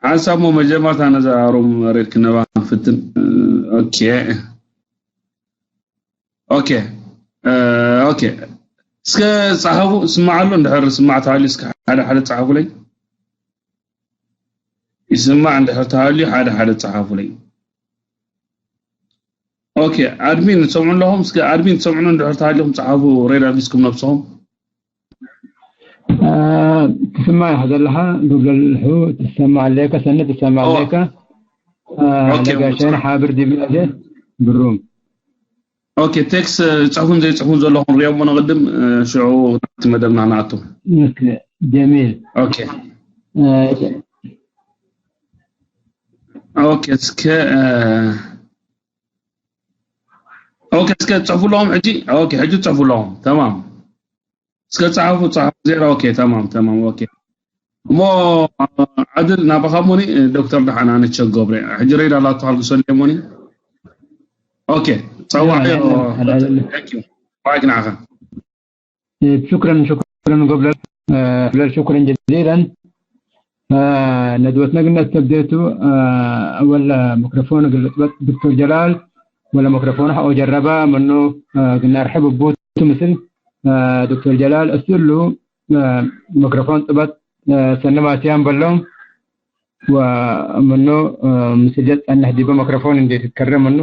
ሓንሳብ ሞ መጀመርታ ነዛ ሮም ሬድ ክነባ ንፍትን። ኦኬ። ኦኬ። ኦኬ። እስከ ጸሓፉ። ስማዕ ኣሎ እንድሕር ስማዕ ተሃልዩ እስከ ሓደ ሓደ ጸሓፉለይ። ይስማዕ እንድሕር ተሃልዩ ሓደ ሓደ ጸሓፉለይ። ኦኬ። ኣድሚን ትሰምዑ ኣለኹም? እስከ ኣድሚን ትሰምዑ እንድሕር ተሃልዩኩም ጸሓፉ። ሬድ ኣልቢስኩም ነብስኹም። ትስማዕ ዘለኻ ግብለልሑ ትሰማዕ ኣለካ፣ ሰኒ ትሰማዕ ኣለካ። ነጋሸን ሓብር ዲብላዜ ብሩም። ኦኬ። ቴክስ ጽሑፉን ዘይጽሑፉን ዘለኹም ሪኦም ንቕድም፣ ሽዑ ናብቲ መደብና ንኣቱ። ጀሚል። ኦኬ። ኦኬ። እስከ ኦኬ። እስከ ጽሑፉ ኣለኹም ሕጂ። ኦኬ። ሕጂ ጽሑፉ ኣለኹም። ተማም። እስከ ጸሓፉ፣ ጸሓፉ። ዜሮ። ኦኬ፣ ተማም፣ ተማም። ኦኬ። እሞ ዓድል ናባኻ ሞኒ፣ ዶክተር ደሓን ኣነ ቸክ ገብረ። ሕጂ ሬድ ኣላቶ፣ ኣልግሶ እንደ ሞኒ። ኦኬ። ጸዋዕ። Thank you። ማይክ ንዓኻ። شكرا شكرا قبل شكرا جزيلا. ነድወት ነግነት ተብዴቱ ወላ ሚክሮፎን ግልጥበጥ ዶክተር ጀላል ወላ ሚክሮፎን ሓኦ ጀረባ መኖ ግናርሐ ብቡቱ ምስል ዶክተር ጀላል እስሉ ሚክሮፎን ጥበጥ ሰነማስያን በሎም ወመኖ ምስል ጸንሕ ዲበ ሚክሮፎን እንዴት ትከረ መኖ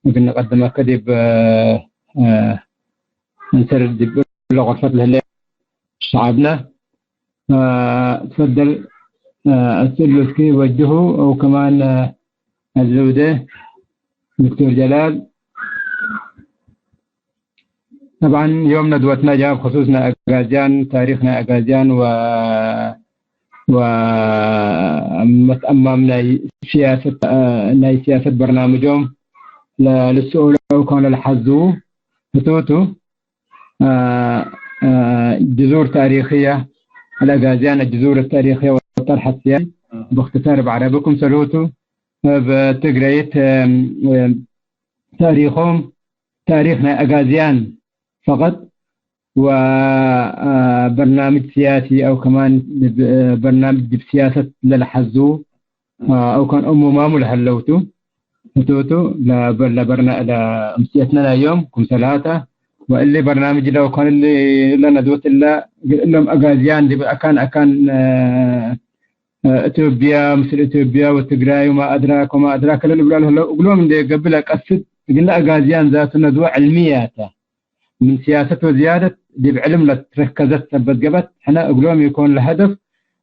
እግን ቀድመከ ዲብ እንስር ዲብ ለቆርፈት ለህለ ሸዓብና ትፈደል እስሉ እስኪ ወጅሁ አው ከማን አዝውደ ዶክተር ጀላል طبعا يوم ندوتنا جاء بخصوص ናይ ኣጋዝያን ታሪክ ናይ ኣጋዝያን و ومتأمم ናይ سياسة ናይ سياسة برنامجهم للسؤال أو كان للحظ هتوتو جذور تاريخية الأغازيان الجذور التاريخية والطرح السياسي باختصار بعربكم سلوتو بتقريت تاريخهم تاريخنا أغازيان فقط وبرنامج سياسي أو كمان برنامج سياسة للحزو أو كان أمو مامو لهلوتو هتوتو لبرنا لأمسيتنا اليوم كم ثلاثة وإلي برنامج لو كان اللي لنا دوت إلا لهم أغازيان دي أكان أكان ኢትዮጵያ ምስል ኢትዮጵያ ወትግራይ وما أدراك وما أدراك ለልብላ ለህለው እግሎም እንደ ገብለ ቀስት ግን ኣጋዝያን ዛቱ ነድወ ዕልምያተ ምን ሲያሰት ወዝያደት ዲብ ዕልም ለትረከዘት ሰበት ገበት ሕነ እግሎም ይኮን ለሀደፍ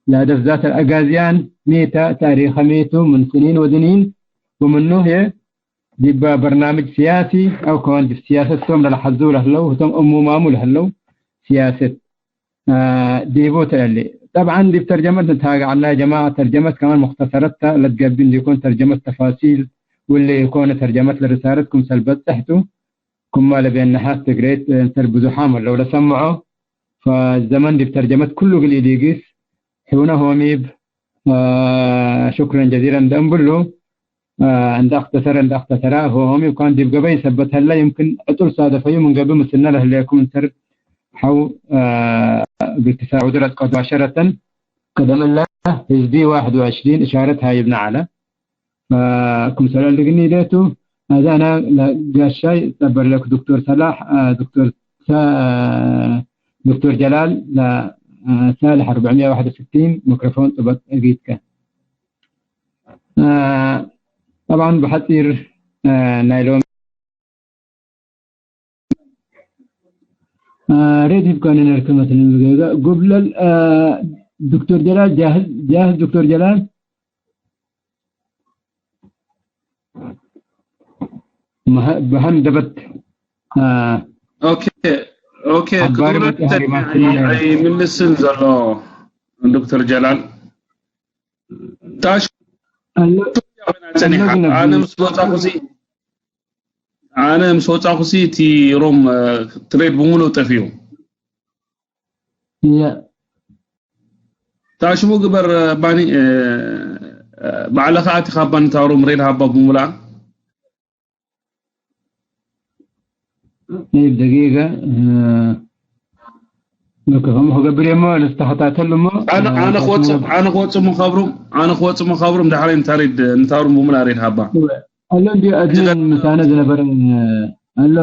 ለሀደፍ ዛት ኣጋዝያን ሜተ ታሪኸ ሜቱ ምን ስኒን ወድኒን ወምኑ ህየ ዲባ በርናምጅ ሲያሲ ኣው ከማን ዲብ ሲያሰት ቶም ለለሐዙ ለህለው ህቶም እሙማሙ ለህለው ሲያሰት ዲቡ ተለሊ ጠብዓን ዲብ ተርጀመት ንትሃገ ዐላ ጀማዓ ተርጀመት ከማን ሙክተሰረት ተ ለትገቢ እንዲኮን ተርጀመት ተፋሲል ውለ ኢኮነ ተርጀመት ለርሳለት ክምሰል በጽሕቱ ኩማ ለቤን ነሓስ ትግሬት እንተር ብዙሓም አለው ለሰምዖ ፈዘመን ዲብ ተርጀመት ኩሉ ግል ኢሊጊስ ሕውነ ሆሚብ ሽክረን ጀዚለን ደእንብሉ እንዳ ኣክተሰረ እንዳ ኣክተሰራ ሆሆም ይኳን ዲብ ገበይ ሰበት ሀላ ይምክን ዕጡል ሳደፈዩ ምን ገብ ምስልና ለህለየኩም እንተር ሐው እግል ትሳዑዱ ለትቀዱ አሸረተን ቀደም እለ ህዝቢ ዋሕድ ወዕሽሪን እሻረት ሃይብና ዐለ ክምሰለ ልግኒ ኢለቱ አዛና ለጋሻይ ጸበርለክ ዶክተር ሰላሕ ዶክተር ዶክተር ጀላል ሳልሕ أربعمية واحد وستين ميكروفون ጥበቅ እጊትከ طبعا ብሓፂር ናይ ሎም ሬድ ሂብካኒ ነርክ መስልን ብገዛ ጉብለል ዶክተር ጀላል ጃህዝ ጃህዝ ዶክተር ጀላል ብሃንደበት ኦኬ ኦኬ ክብረት ኣይምልስን ዘሎ ዶክተር ጀላል ታሽ ጸኒሓ ኣነ ምስ ወጻኹሲ ኣነ ምስ ወጻኹሲ እቲ ሮም ትሬድ ብምሉእ ጠፊኡ ታሽሙ ግበር ባኒ ባዕልኻ ኣቲኻ ባኒ ታሮም ሬድ ሃባ ብምሉኣ دقيقة ከምኡ ክገብር እየ እሞ ንተኸታተሉ እሞ ኣነ ኣነ ክወፅእ ኣነ ክወፅእ ምኸብሩ ኣነ ክወፅእ ምኸብሩ ዳሕራይ ንታሪድ ንታሩ ምሙላ ሬድ ሃባ ኣሎ እንዲ ኣድሚን ምሳነ ዝነበረ ኣሎ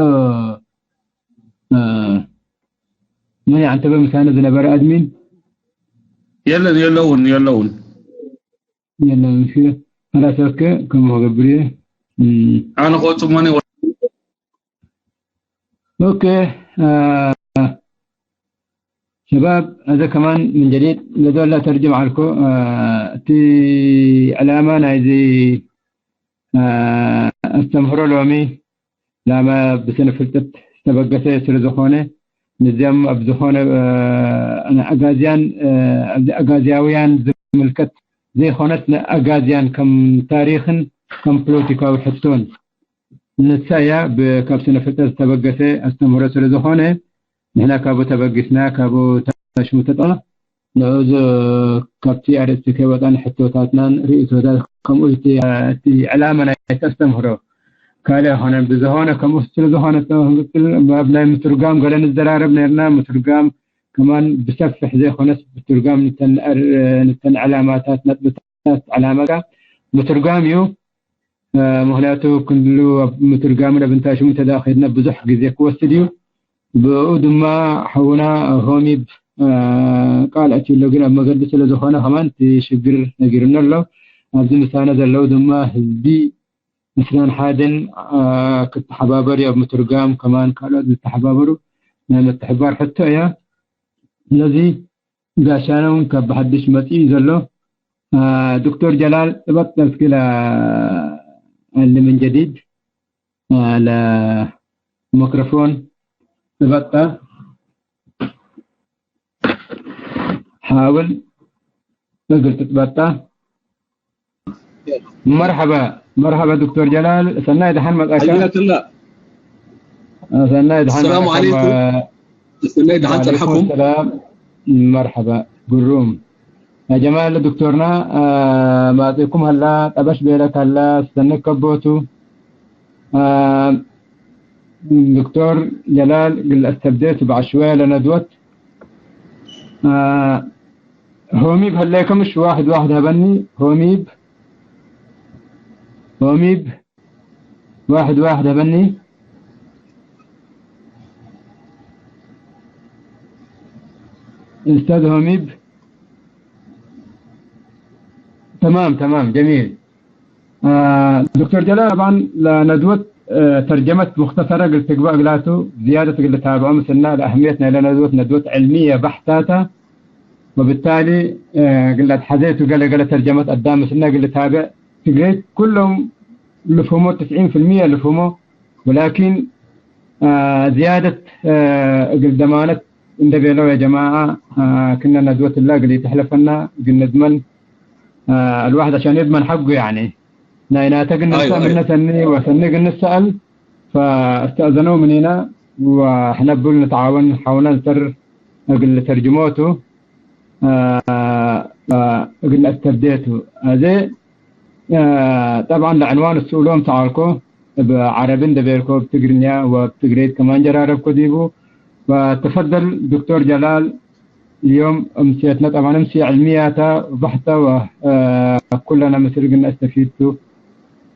መን ኣንተ ብምሳነ ዝነበረ ኣድሚን የለን የለውን የለውን የለን እሺ خلاص ኦኬ ከምኡ ክገብር እየ ኣነ ክወፅእ መሆነ ኦኬ شباب هذا كمان من جديد نزول لا ترجم عنكو እቲ ዕላማ ናይዚ ኣስተምህሮ ሎሚ ላማ ብስነ ፍልጠት ዝተበገሰ ስለ ዝኾነ ንዚም ኣብ ዝኾነ ኣጋዝያን ኣጋዝያውያን ዝምልከት ዘይኮነት ንኣጋዝያን ከም ታሪኽን ከም ፖለቲካዊ ሕቶን ንሳ እያ ካብ ስነ ፍልጠት ዝተበገሰ ኣስተምህሮ ስለ ዝኾነ ንሕና ካብኡ ተበጊስና ካብኡ ታሽሙ ተጠ ንዑ ካብቲ ኣርእስቲ ከይወፃን ሕቶታትናን ርእቶታት ከምኡ እቲ ዕላማ ናይ ተስተምህሮ ካልእ ኣይኮነን ብዝኾነ ከምኡ ስለ ዝኾነ ኣብ ናይ ምትርጓም ገለ ንዘራረብ ነርና ምትርጓም ከማን ብሰፍሕ ዘይኮነስ ብትርጓም ንተን ዕላማታት ነጥብታት ዕላማ ምትርጓም እዩ ምክንያቱ ክንድሉ ኣብ ምትርጋምን ኣብ እንታይ ሽሙ እንተ ከድና ብዙሕ ግዜ ክወስድ እዩ ብኡ ድማ ሓውና ሆሚብ ቃል ኣትዩሎ ግን ኣብ መገዲ ስለ ዝኾነ ከማን እቲ ሽግር ነጊሩና ኣሎ ኣብዚ ምሳና ዘለዉ ድማ ህዝቢ ምስናን ሓደን ክተሓባበር ኣብ ምትርጋም ከማን ካልኦት ዝተሓባበሩ ናይ ምትሕባር ሕቶ እያ ስለዚ ጋሻና እውን ካብ ብሓድሽ መፂኡ እዩ ዘሎ ዶክተር ጀላል እበቅ እስኪ ለአል ምን ጀዲድ ለመክሮፎን እበቃ ሓውል እግል ትጥበቃ مرحبا مرحبا دكتور جلال ሰናይ ደሓን መጻካ حياك الله ሰናይ ደሓን السلام عليكم ሰናይ ደሓን ጸንሓኩም ሰላም مرحبا ግሩም يا جمال دكتورنا ማጽኩም هلا ጠበሽ ቤለክ هلا ሰንክ ከቦቱ دكتور جلال قل استبديت بعد شوية لندوت ሆሚብ هليكم مش واحد واحد هبني ሆሚብ ሆሚብ واحد واحد هبني استاذ ሆሚብ تمام تمام جميل دكتور جلال طبعا لندوت ترجمة مختصرة قلت تقبأ قلاتو زيادة قلت تابعه مثلنا لأهمية نيل ندوت ندوت علمية بحتاتا وبالتالي قلت حزيت وقال قال ترجمة قدام مثلنا قلت تابع تقريت كلهم لفهمه تسعين في المية لفهمه ولكن زيادة قلت ضمانة እንደ ቤለው يا جماعة كنا ندوة الله قلت تحلفنا قلنا زمن الواحد عشان يضمن حقه يعني ناينا تقن نسأل من نسألني وسني قن نسأل فاستأذنوا مننا واحنا بقول نتعاون حاولنا نسر قل ترجموته قلنا استبديته هذا طبعا لعنوان السؤلهم تعالكو ብዓረቢ እንደበርኮ ብትግርኛ ወብትግሬት ከማን ጀራረብኮ ዲቡ وتفضل دكتور جلال اليوم أمسيتنا طبعا أمسية علمية بحتة وكلنا مثل قلنا استفيدت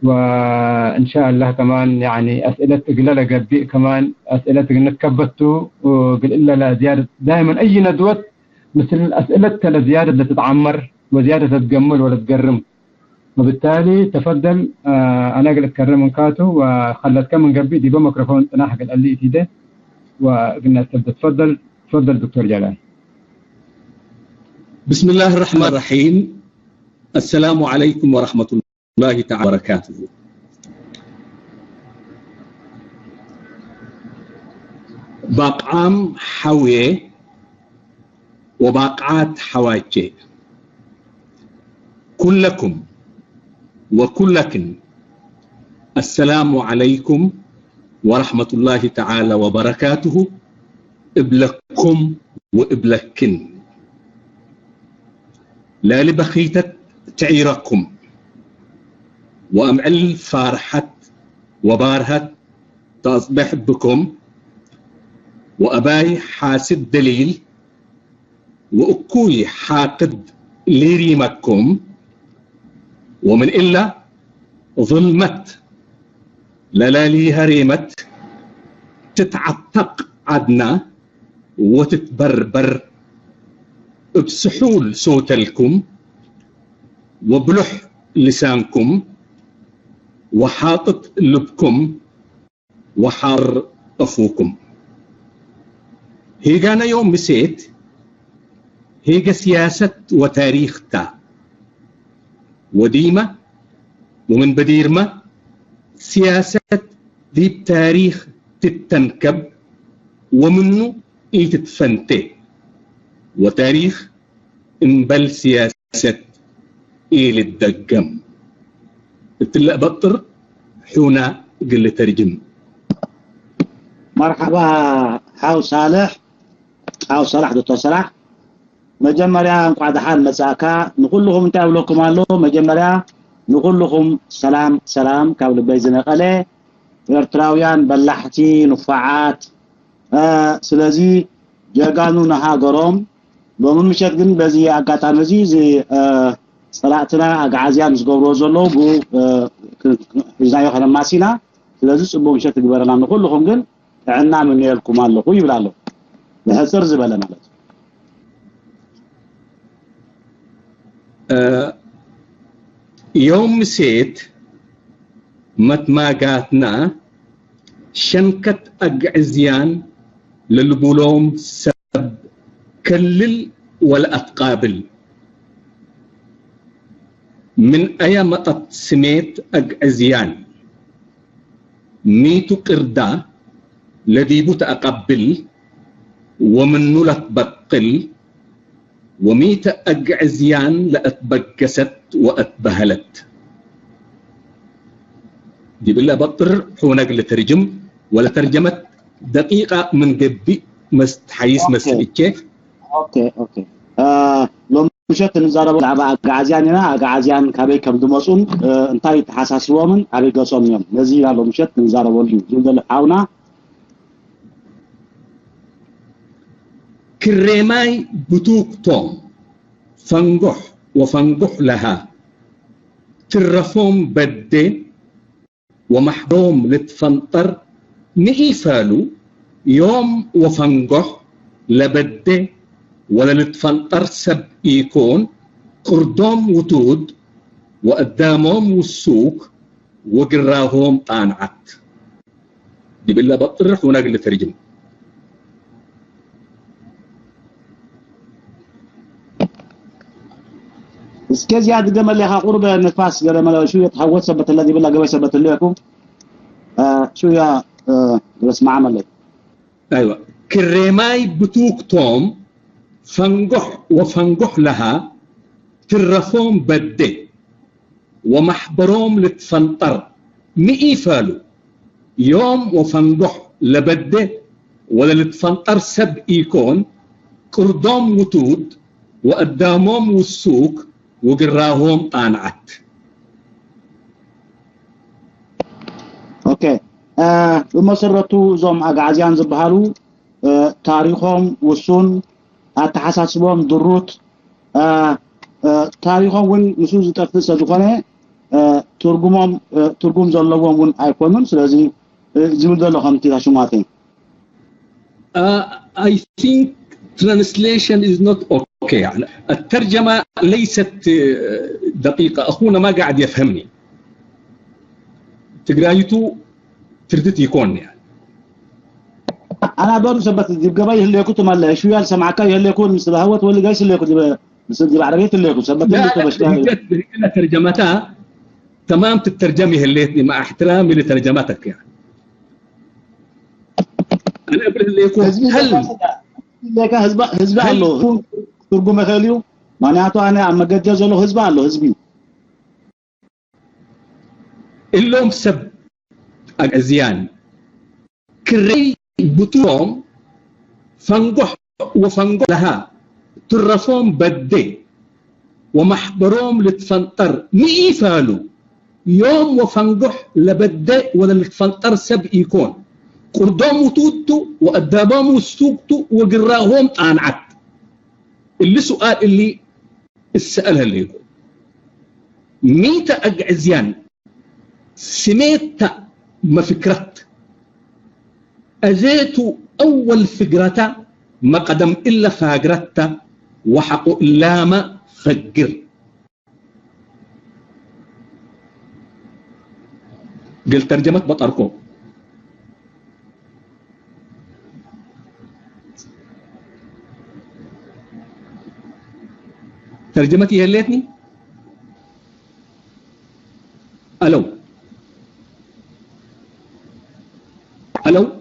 وإن شاء الله كمان يعني أسئلة قلنا لقبي كمان أسئلة قلنا تكبتوا وقل إلا لا زيادة دائما أي ندوة مثل الأسئلة لزيادة لتتعمر وزيادة تتجمل ولا تقرم وبالتالي تفضل أنا قلت كرم كاتو وخلت كم من قبي دي ميكروفون تناحق الألي تيده وقلنا تبدأ تفضل تفضل دكتور جلال بسم الله الرحمن الرحيم السلام عليكم ورحمة الله تعالى وبركاته باقعام حويه وباقعات حواجه كلكم وكلكن السلام عليكم ورحمة الله تعالى وبركاته ابلكم وابلكن لا لبخيتة تعيركم وأمعل فارحت وبارهت تصبح بكم وأباي حاسد دليل ወእኩይ ሓቅድ ሊሪመኩም፣ ወምን እላ ظልመት ለላሊ ሀሬመት ትትዓተቕ ዓድና ወትትበርበር እብ ስሑል ሶተልኩም ወብሉሕ ልሳንኩም ወሓጥጥ ልብኩም ወሓር እፉኩም። ሄጋነዮ ምሴት ሄገ ሲያሰት ወታሪኽታ ወዲመ ወምን በዲርመ ሲያሰት ዲብ ታሪኽ ትተንከብ ወምኑ ኢትትፈንቴ ወታሪኽ እምበል ሲያሰት ኢልደገም። እትለእ በጥር ሑና ግል ተርጅም። መርሓባ ሓው ሳልሕ፣ ሓው ሰላሕ፣ ዶክተር ሰላሕ። መጀመርያ እንኳዕ ደሓን መጻእካ። ንኹልኹም እንታይ እብለኩም ኣሎ? መጀመርያ ንኹልኹም ሰላም ሰላም ካብ ልበይ ዝነቐለ ኤርትራውያን በላሕቲ ንፉዓት። ስለዚ ጀጋኑ ንሃገሮም። ሎሚ ምሸት ግን በዚ ኣጋጣሚ እዚ እዚ ጸላእትና ኣግዓዝያን ዝገብርዎ ዘለዉ ብኡ ሒዝናዮ ከነማሲና። ስለዚ ጽቡቅ ምሸት ይግበረና ንኹልኹም። ግን ጥዕና ምንየልኩም ኣለኹ ይብል ኣሎ። ብሕጽር ዝበለ ማለት እዩ። ዮም ምሴት መትማጋትና ሸንከት ኣግዕዝያን ለልቡሎም ሰብ ከልል ወለኣትቃብል ምን ኣያ መጠት ስሜት ኣግዕዝያን ሚቱ ቅርዳ ለዲቡ ተኣቀብል ወምኑ ለትበቅል ወሚተ ኣግዕዝያን ለእትበገሰት ወእትበህለት። ዲብለ በጥር ሑነግ ልተርጅም ወለተርጀመት ደቂቃ ምን ገቢእ መስትሓይስ መስል እቼ። ኦኬ ኦኬ። ሎም ምሸት እንዛረቦ ብዛዕባ ኣግዓዝያን ኢና። ኣግዓዝያን ካበይ ከም ዝመፁን እንታይ ተሓሳስቦምን ኣበይ ገፆም እዮም፣ ነዚ ኢና ሎም ምሸት እንዛረበሉ እዩ ዝብል ዘሎ ሓውና። ክሬማይ ብቱክቶም ፈንጎሕ ወፈንጎሕ ለሃ ትረፎም በዴ ወማሕበሮም ልትፈንጠር ንኢፈሉ ዮም ወፈንጎሕ ለበዴ ወለልትፈንጠር ሰብ ኢኮን ቅርዶም ውቱድ ወእዳሞም ውሱክ ወግራሆም ጣንዓት። ዲብለ በጥርሕ ወናግል ተርጅም። እስከ እዚኣ ድገመለኻ ቁርበ ንፋስ ገለ መለ ሽውየ ተሓወት ሰበት ለዚ ብላ ገበይ ሰበት ለኩ ሽውያ በስማዓ መለይ። ኣይዋ ክሬማይ ብቱክቶም ፈንጎሕ ወፈንጎሕ ለሃ ትረፎም በዴ ወማሕበሮም ልትፈንጠር ምኢፈሉ ዮም ወፈንጎሕ ለበዴ ወለልትፈንጠር ሰብ ኢኮን ቅርዶም ውቱድ ወእዳሞም ውሱክ ወግራሆም ጣንዓት። ኦኬ ብመሰረቱ እዞም ኣግዓዝያን ዝበሃሉ ታሪኾም ውሱን ኣተሓሳስቦም ድሩት ታሪኾም እውን ምስኡ ዝጠፍእ ስለዝኾነ ትርጉሞም ትርጉም ዘለዎም እውን ኣይኮኑን። ስለዚ ዝብል ዘሎ ከምቲ ታሽማተይ I think translation is not okay. الترجمة ليست دقيقة. أخونا ما قاعد يفهمني. ትግራይቱ ትርድት ይኮን እያ። ኣና በሩ ሰበት ዲብ ገባይ ይህለኩ ትማለ ሽያል ሰማዕካ ይህለኩ ምስ ዳህወት ወሊ ጋይስ ይህለኩ ዲብ ምስ ዲብ ዓረቤት ይህለኩ ሰበት ዲብ ተበሽካ ሪገት ሪገት ተርጀመታ تمام تترجم يهليت مع احترامي لترجمتك يعني. أنا أقول لكم هل ህዝቢ ህዝቢ ኣሎ ትርጉም ይኽእል እዩ። ምክንያቱ ኣነ ኣብ መገጀ ዘሎ ህዝቢ ኣሎ ህዝቢ እዩ። እሎም ሰብ ኣግዕዝያን ክረይ ብቱሮም ፈንጎሕ ወፈንጎሕ ለሃ ትረፎም በዴ ወማሕበሮም ልትፈንጠር ምኢፈሉ ዮም ወፈንጎሕ ለበዴ ወለልትፈንጠር ሰብ ኢኮን ቁርዶም ውቱቱ ወአዳቦም ውሱቅቱ ወግራሆም ጣንዓት። እሊ ሱኣል እሊ እሰኣል ሀለይኩ ሚተ ኣግዕዝያን ስሜታ መፍክረት أزيت أول فقرة مقدم إلا فاقرتا وحق إلاما فقر قلت ترجمة بطركو ترجمتي هليتني ألو ألو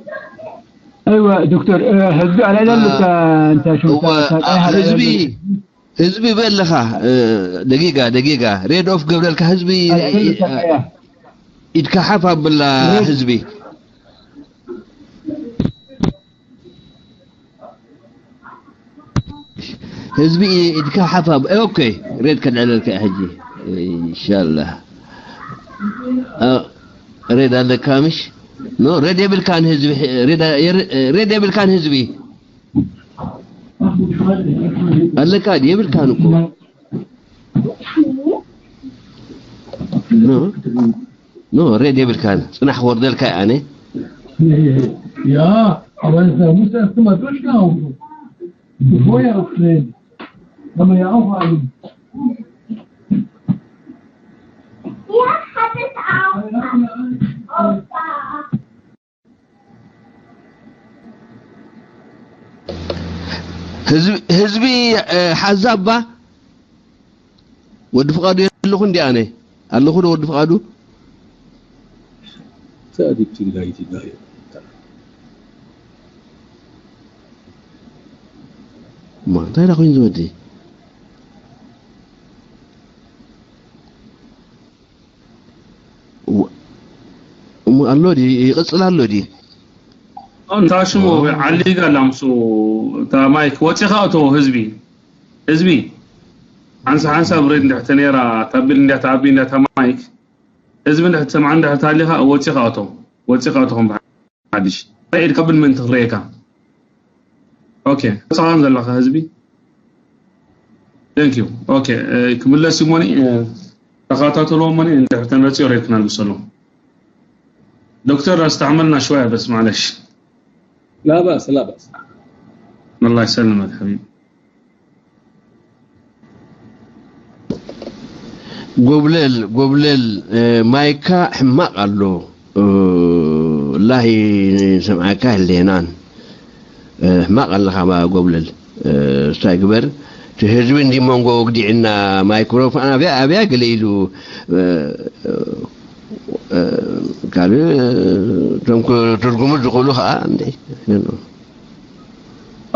أيوة دكتور آه، هزبي على إلى آه، أنت شو هو آه، هزبي هزبي بلخا دقيقة دقيقة ريد أوف قبل لك هزبي يتكحف بالله هزبي ህዝቢ ኢድካ ሓፋብ ኦኬ ሬድ ከልዕለልካ ሕጂ ኢንሻላህ ሬድ ኣለካ ምሽ ኖ ሬድ የብልካን ህዝቢ ሬድ የብልካን ህዝቢ ኣለካ የብልካን እኮ ኖ ሬድ የብልካን ጽናሕ ክወርደልካ ኣነ Ja, aber es muss erst mal durchgehauen. Bevor er auftritt, kann man ja auch einen. ህዝቢ ሓዛባ ወዲ ፍቓዱ የለኹ እንዲ ኣነ ኣለኹ ዶ ወዲ ፍቓዱ ተኣዲብቲ ኢልካ ይትዳ ማ እንታይ ዳ ኮይኑ ዝወዲ እሞ ኣሎ ድዩ ይቕፅል ኣሎ ድዩ እንታ ሽሙ ዓሊጋ ኣላ ምስ እታ ማይክ ወፂኻ እቶ ህዝቢ ህዝቢ ሓንሳ ሓንሳ ብሬድ እንድሕተ ነራ ታቢል እንዲያ ተኣቢ እንዲያ ተማይክ ህዝቢ እንድሕተ ሰምዓ እንድሕተ ሃሊኻ ወፂኻ እቶ ወፂኻ እቶ ከም ሓድሽ ኢድ ከብል ምን ትኽረየካ ኦኬ ወፅኻን ዘለኻ ህዝቢ thank you okay ክምለስ ይሞኒ ተኸታተልዎ ሞኒ እንድሕተ መፅዮ ሬድ ክነልብሰሎም دكتور استعملنا شوية بس معلش لا بأس لا بأس الله يسلمك حبيبي ጎብለል ጎብለል ማይካ ሕማቕ ኣሎ ላሂ ሰምዓካ ህሌናን ሕማቕ ኣለኻ ጎብለል እስታይ ግበር እቲ ህዝቢ እንዲ መንጎ ወግዲዕና ማይክሮፎን ኣብያ ኣብያ ገለ ኢሉ ካልእ እቶም ትርጉሙ ዝኽእሉ ከዓ እንደ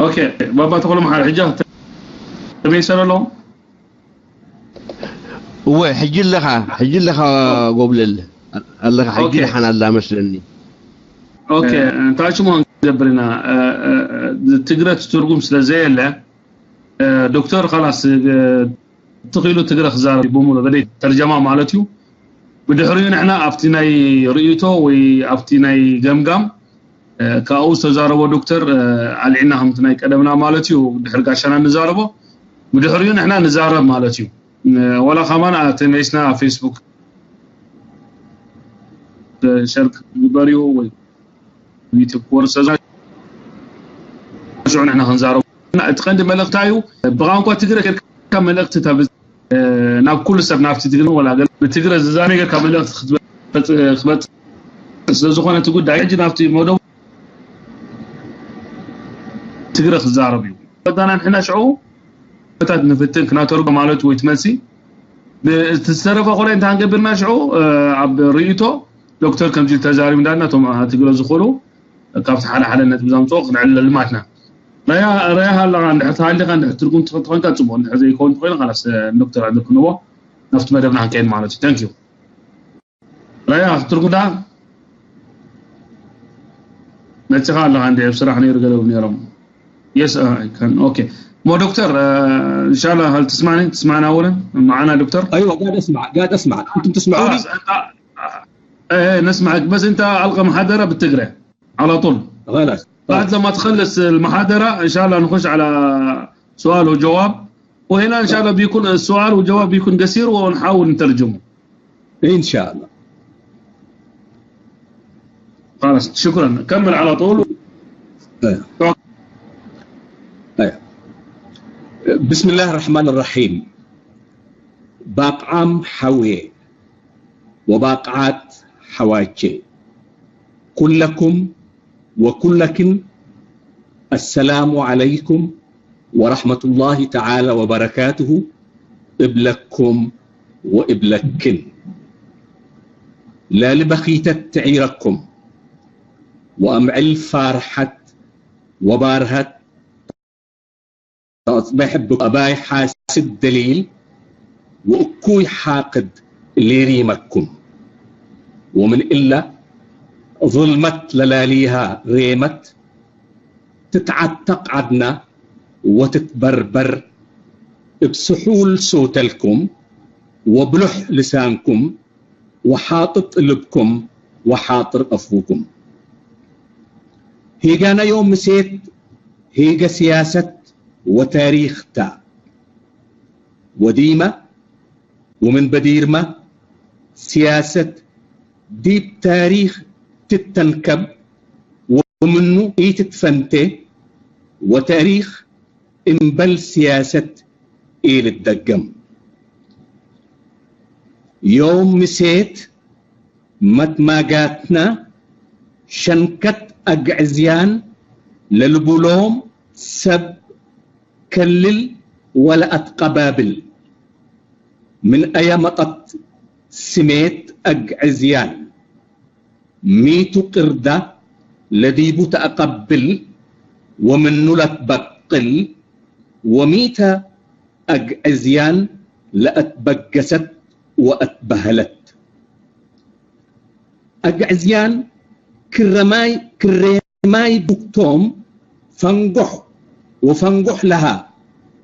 ኦኬ ባባ ተኽሎም ሓደ ሕጃ ተመይሰለ ኣለዎም እወ ሕጂ ኣለኻ ሕጂ ኣለኻ ጎብለል ኣለኻ ሕጂ ደሓን ኣላ መስለኒ ኦኬ እንታይ ሽሞ ክንገብር ኢና ትግረት ትርጉም ስለ ዘየለ ዶክተር ኻላስ ትኽኢሉ ትግረ ክዛረብ ብሙሉ በደይ ተርጀማ ማለት እዩ ብድሕሪኡ ንሕና ኣብቲ ናይ ርእይቶ ወይ ኣብቲ ናይ ገምጋም ካብኡ ዝተዛረቦ ዶክተር ኣልዒና ከምቲ ናይ ቀደምና ማለት እዩ ድሕሪ ጋሻና ንዛረቦ ብድሕሪኡ ንሕና ንዛረብ ማለት እዩ ወላ ከማን ኣተመይስና ፌስቡክ ሸር ግበርዩ ወይ ዩቱብ ክወርድ ስለዝኾነ ሽዑ ንሕና ክንዛረቡ እቲ ቀንዲ መልእኽታ እዩ ብቋንቋ ትግረ ጌርካ መልእኽቲ ተብዝ ናብ ኩሉ ሰብ ናብቲ ትግረ ወላ ገለ ብትግረ ዝዛነ ጌርካ መልእኽቲ ክትበፅእ ስለዝኾነ እቲ ጉዳይ ሕጂ ናብቲ መደቡ ትግረ ክዛረብ እዩ ወዳና ንሕና ሽዑ ታት ንፍትን ክናተርጎ ማለት ወይ ትመሲ ዝተረፈ ኮላይ እንታይ ክንገብርና ሽዑ ኣብ ርእይቶ ዶክተር ከምዚ ተዛሪቡ እንዳና እቶም ትግረ ዝኾኑ ካብቲ ሓደ ሓደ ነጥቢ ዘምፅኦ ክንዕልለ ልማትና ረያ ረያ ሃለኻ እንድሕር ተሃሊኻ እንድሕር ትርጉም ትኾንካ ፅቡቅ እንድሕር ዘይከውን ተኮይኑ ካላስ ዶክተር ዕድል ክንቦ ናብቲ መደብና ክንከይድ ማለት እዩ ተንክ ዩ ረያ ክትርጉዳ መፅኻ ኣለኻ እንዲ ኣብ ስራሕ ነይሩ ገለቡ ነይሮም Yes, uh, I can. Okay. مو دكتور, uh, إن شاء الله هل تسمعني؟ تسمعنا أولا؟ معنا دكتور؟ أيوة قاعد أسمع، قاعد أسمع. أنتم تسمعوني؟ خلاص, uh, uh, uh, نسمعك بس أنت ألقى محاضرة بالتقرأ على طول. خلاص. بعد لما تخلص المحاضرة إن شاء الله نخش على سؤال وجواب، وهنا إن شاء الله بيكون السؤال والجواب بيكون قصير ونحاول نترجمه. إن شاء الله. خلاص، شكرا، كمل على طول. أيوة. أيوة. بسم الله الرحمن الرحيم. باقعام حوي وباقعات حواجي، كلكم وكلكن، السلام عليكم ورحمة الله تعالى وبركاته. እብለኩም ወእብለክን፣ ለልበኺተት ትዒረኩም ወአምዕል ፋርሐት ወባርሀት ተጽበሕ ብአባይ ሓስድ ደሊል ወእኩይ ሓቅድ ሊሪመኩም። ወምን እለ ظልመት ለላሊሃ ሬመት ትትዓተቅ ዐድና ወትትበርበር እብ ስሑል ሶተልኩም ወብሉሕ ልሳንኩም ወሓጥጥ ልብኩም ወሓጥር አፉኩም። ሄጋና ዮም ምሴት ሄገ ሲያሰት ወታሪክ ታ። ወዲመ ወምን በዲርመ ሲያሰት ዲብ ታሪክ ትተንከብ ወምኑ ኢትትፈንቴ ወታሪክ እምበል ሲያሰት ኢልትደገም። ዮም ምሴት መትማጋትና ሸንከት አግዕዝያን ለልቡሎም ሰብ ከልል ወለአትቀባብል። ምን አየ መጠት ስሜት አግዕዝያን ሚቱ ቅርዳ ለዲቡ ተአቀብል ወምኑ ለትበቅል ወሚተ አግዕዝያን ለአትበገሰት ወአትበህለት። አግዕዝያን ክረማይ ክሬማይ ቡክቶም ፈንጎሕ ወፈንጎሕ ለሃ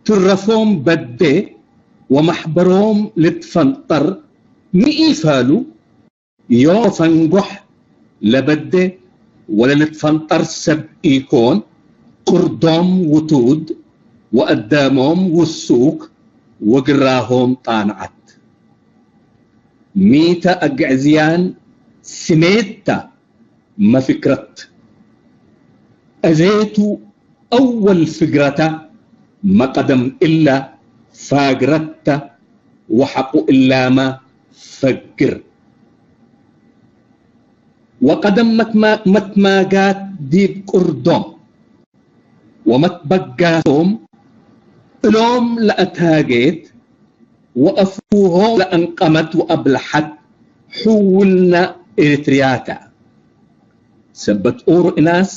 ትረፎም በዴ ወመሕበሮም ልትፈንጠር ሚኢፋሉ ዮ ፈንጎሕ ለበዴ ወለልትፈንጠር ሰብ ኢኮን ቅርዶም ውቱድ ወአዳሞም ውሱክ ወግራሆም ጣንዓት። ሚተ አግዕዝያን ስሜታ መፍክረት። እዜቱ አወል ፍግረታ መቀደም እላ ፋግረታ ወሐቁ እላማ ፈግር። ወቀደም መትማ-፣ መትማጋት ዲብ ቅርዶም ወመትበጋሶም እሎም ለአትሃጌት ወአፍሆም ለአንቀመት ወአብለሐት ሕውና ኤሪትርያታ። ሰበት ኦሮ እናስ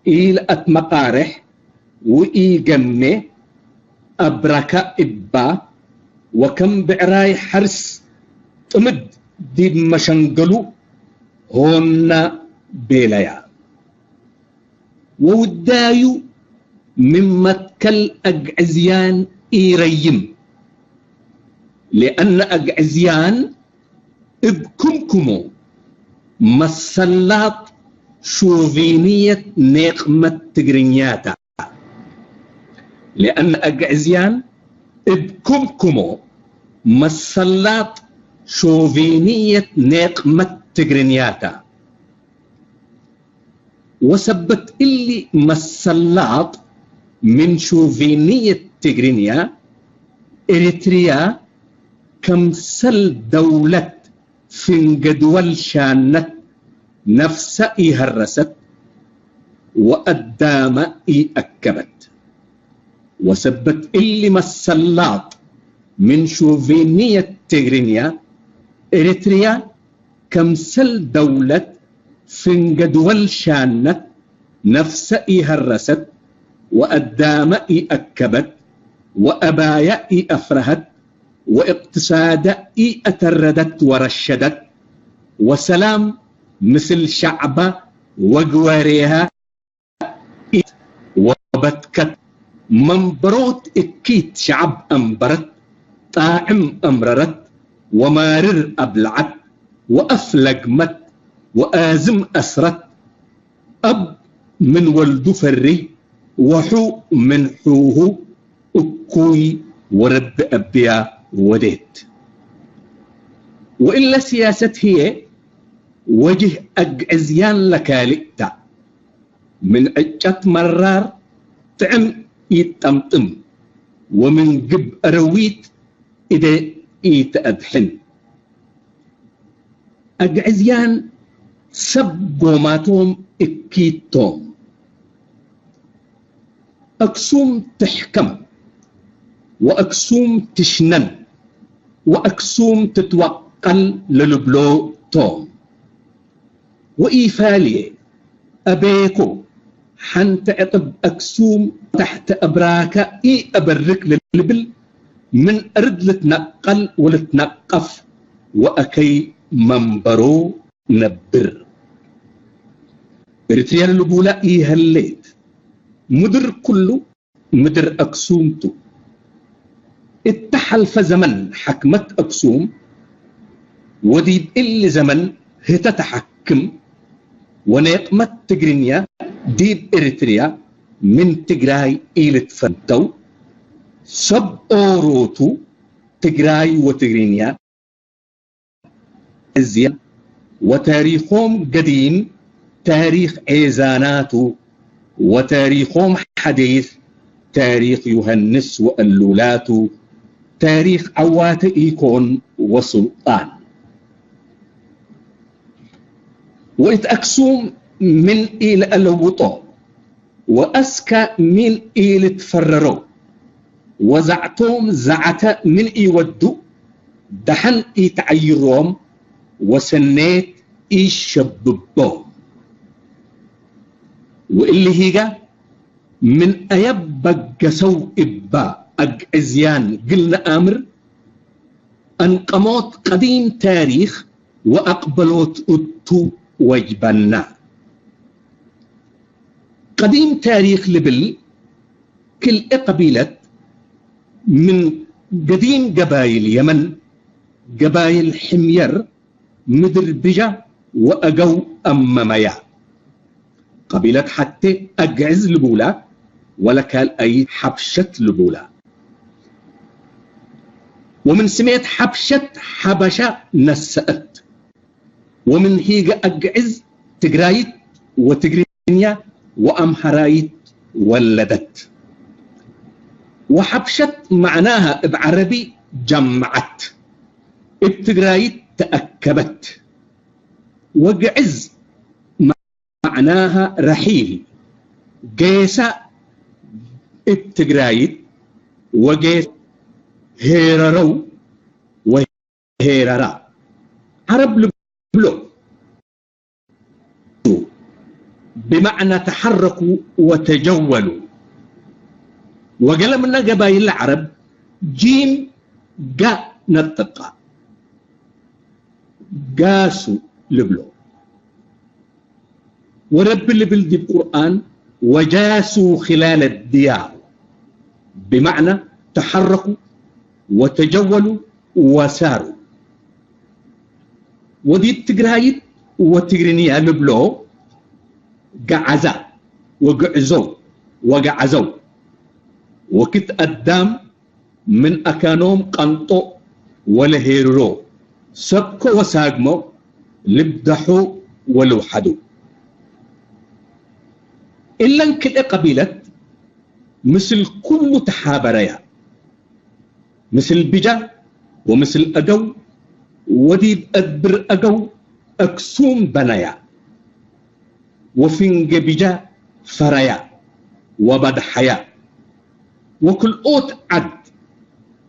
ኢለአትመቃሬሕ ወኢገሜ አብረካ እባ ወከም ብዕራይ ሐርስ ጥምድ ዲብ መሸንገሉ ሆና ቤለያ። ወውዳዩ ምን መትከል አግዕዝያን ኢረይም። ሊአነ አግዕዝያን እብ ክምክሞ መሰላጥ ሾቪንየት ኔቅመት ትግርኛታ። ሊአነ አግዕዝያን እብ ክምክሞ መሰላጥ ሾቪንየት ኔቅመት ትግርኛታ። ወሰበት እሊ መሰላጥ ምን ሾቪንየት ትግርኛ፣ ኤሪትርያ ከምሰል ደውለት ፍንገ ድወል ሻነት ነፍሰ ኢሀረሰት ወአዳመ ኢአከበት። ወሰበት እሊ መሰላጥ ምን ሾቪንየት ትግርኛ፣ ኤሪትርያ ከምሰል ደውለት ፍንገ ድወል ሻነት ነፍሰ ኢሀረሰት ወአዳመ ኢአከበት ወአባያ ኢአፍረሀት ወእቅትሳደ ኢአተረደት ወረሸደት ወሰላም ምስል ሸዕባ ወግወሬሃ ኢት ወበትከት መንበሮት እኪት ሸዐብ አንበረት ጣዕም አምረረት ወማርር አብለዐት ወአፍ ለግመት ወአዝም አስረት። አብ ምን ወልዱ ፈሪ ወሑ ምን ሑሁ እኩይ ወረቢ ኣቢያ ወዴት። ወእለ ሲያሰት ህየ ወጅህ ኣግዕዝያን ለካልእታ። ምን ዕጨት መራር ጥዕም ኢጠምጥም ወምን ግብ ኣረዊት እደ ኢተአድሕን። ኣግዕዝያን ሰብ ጎማቶም እኪቶም። ኣክሱም ትሕከም ወኣክሱም ትሽነን ወኣክሱም ትትወቀል ለልብሎ ቶም። ወኢፋልየ ኣቤኮ ሓንቲ ዕቕብ ኣክሱም ታሕቲ ኣብራካ ኢኣበርክ ለልብል ምን እርድ ልትነቀል ወልትነቀፍ ወኣከይ መንበሮ ነብር። እርትርያ ልቡላ ኢሀሌት ምድር ኩሉ ምድር ኣክሱምቱ። እተሓልፈ ዘመን ሓክመት ኣክሱም ወዲብ እሊ ዘመን ህተ ተሓክም ወኔቅመት ትግርኛ ዲብ እርትርያ ምን ትግራይ ኢልትፈንተው ሰብ ኦሮቱ ትግራይ ወትግርኛ እዝያ ወታሪኾም ገዲም ታሪኽ ዔዛናቱ ወታሪኾም ሓዲስ ታሪኽ ዮሃንስ ወእሉላቱ ታሪኽ ዓዋተ ኢኮን ወሱልጣን ወእት ኣክሱም ምን ኢለአለውጦ ወአስከ ምን ኢልትፈረሮ ወዛዕቶም ዛዕተ ምን ኢወዱ ደሐን ኢተዓይሮም ወሰኔት ኢሸብቦም። ወእሊ ሂጋ ምን አየበገሰው እባ አግዕዝያን ግል ነአምር አንቀሞት ቀዲም ታሪኽ ወአቅበሎት እቱ ወጅበና። ቀዲም ታሪኽ ልብል ክልኤ ቀቢለት ምን ገዲም ገባይል የመን፣ ገባይል ሕምየር ምድር ብጃ ወአገው አመመያ። ቀቢለት ሐቴ አግዕዝ ልቡላ ወለካልአይ ሐብሸት ልቡላ። ወምን ስሜት ሐብሸት ሐበሻ ነሰአት። ወምን ሂገ አግዕዝ ትግራይት ወትግርኛ ወአምሐራይት ወለደት። ወሐብሸት መዕናሃ እብ ዐረቢ ጀመዐት፣ እብ ትግራይት ተአከበት። ወግዕዝ መዕናሃ ረሒል፣ ጌሳ እብ ትግራይት ወጌሳ ሄረረው ወሄረራ። ዐረብ ልብሎ ብመዕነ ተሐረኩ ወተጀወሉ። ወገለ ምነ ገባይል ዐረብ ጂም ጋ ነጥቃ። ጋሱ ልብሎ። ወረቢ ልብል ዲብ ቁርኣን ወጃሱ ኺላለ ዲያር ብመዕነ ተሐረኩ ወተጀወሉ ወሳሩ። ወዲብ ትግራይት ወትግርንያ ልብሎ ገዓዛ ወግዕዞው ወገዓዘው። ወክት አዳም ምን አካኖም ቀንጦ ወለሄርሮ ሰብኮ ወሳግሞ ልብደሑ ወልውሐዱ። እለን ክልኤ ቀቢለት ምስል ኩሉ ተሓበረያ። ምስል ብጃ ወምስል አገው ወዲብ አድብር አገው አክሱም በነያ። ወፍንጌ ብጃ ፈረያ ወበድሐያ። ወክልኦት ዐድ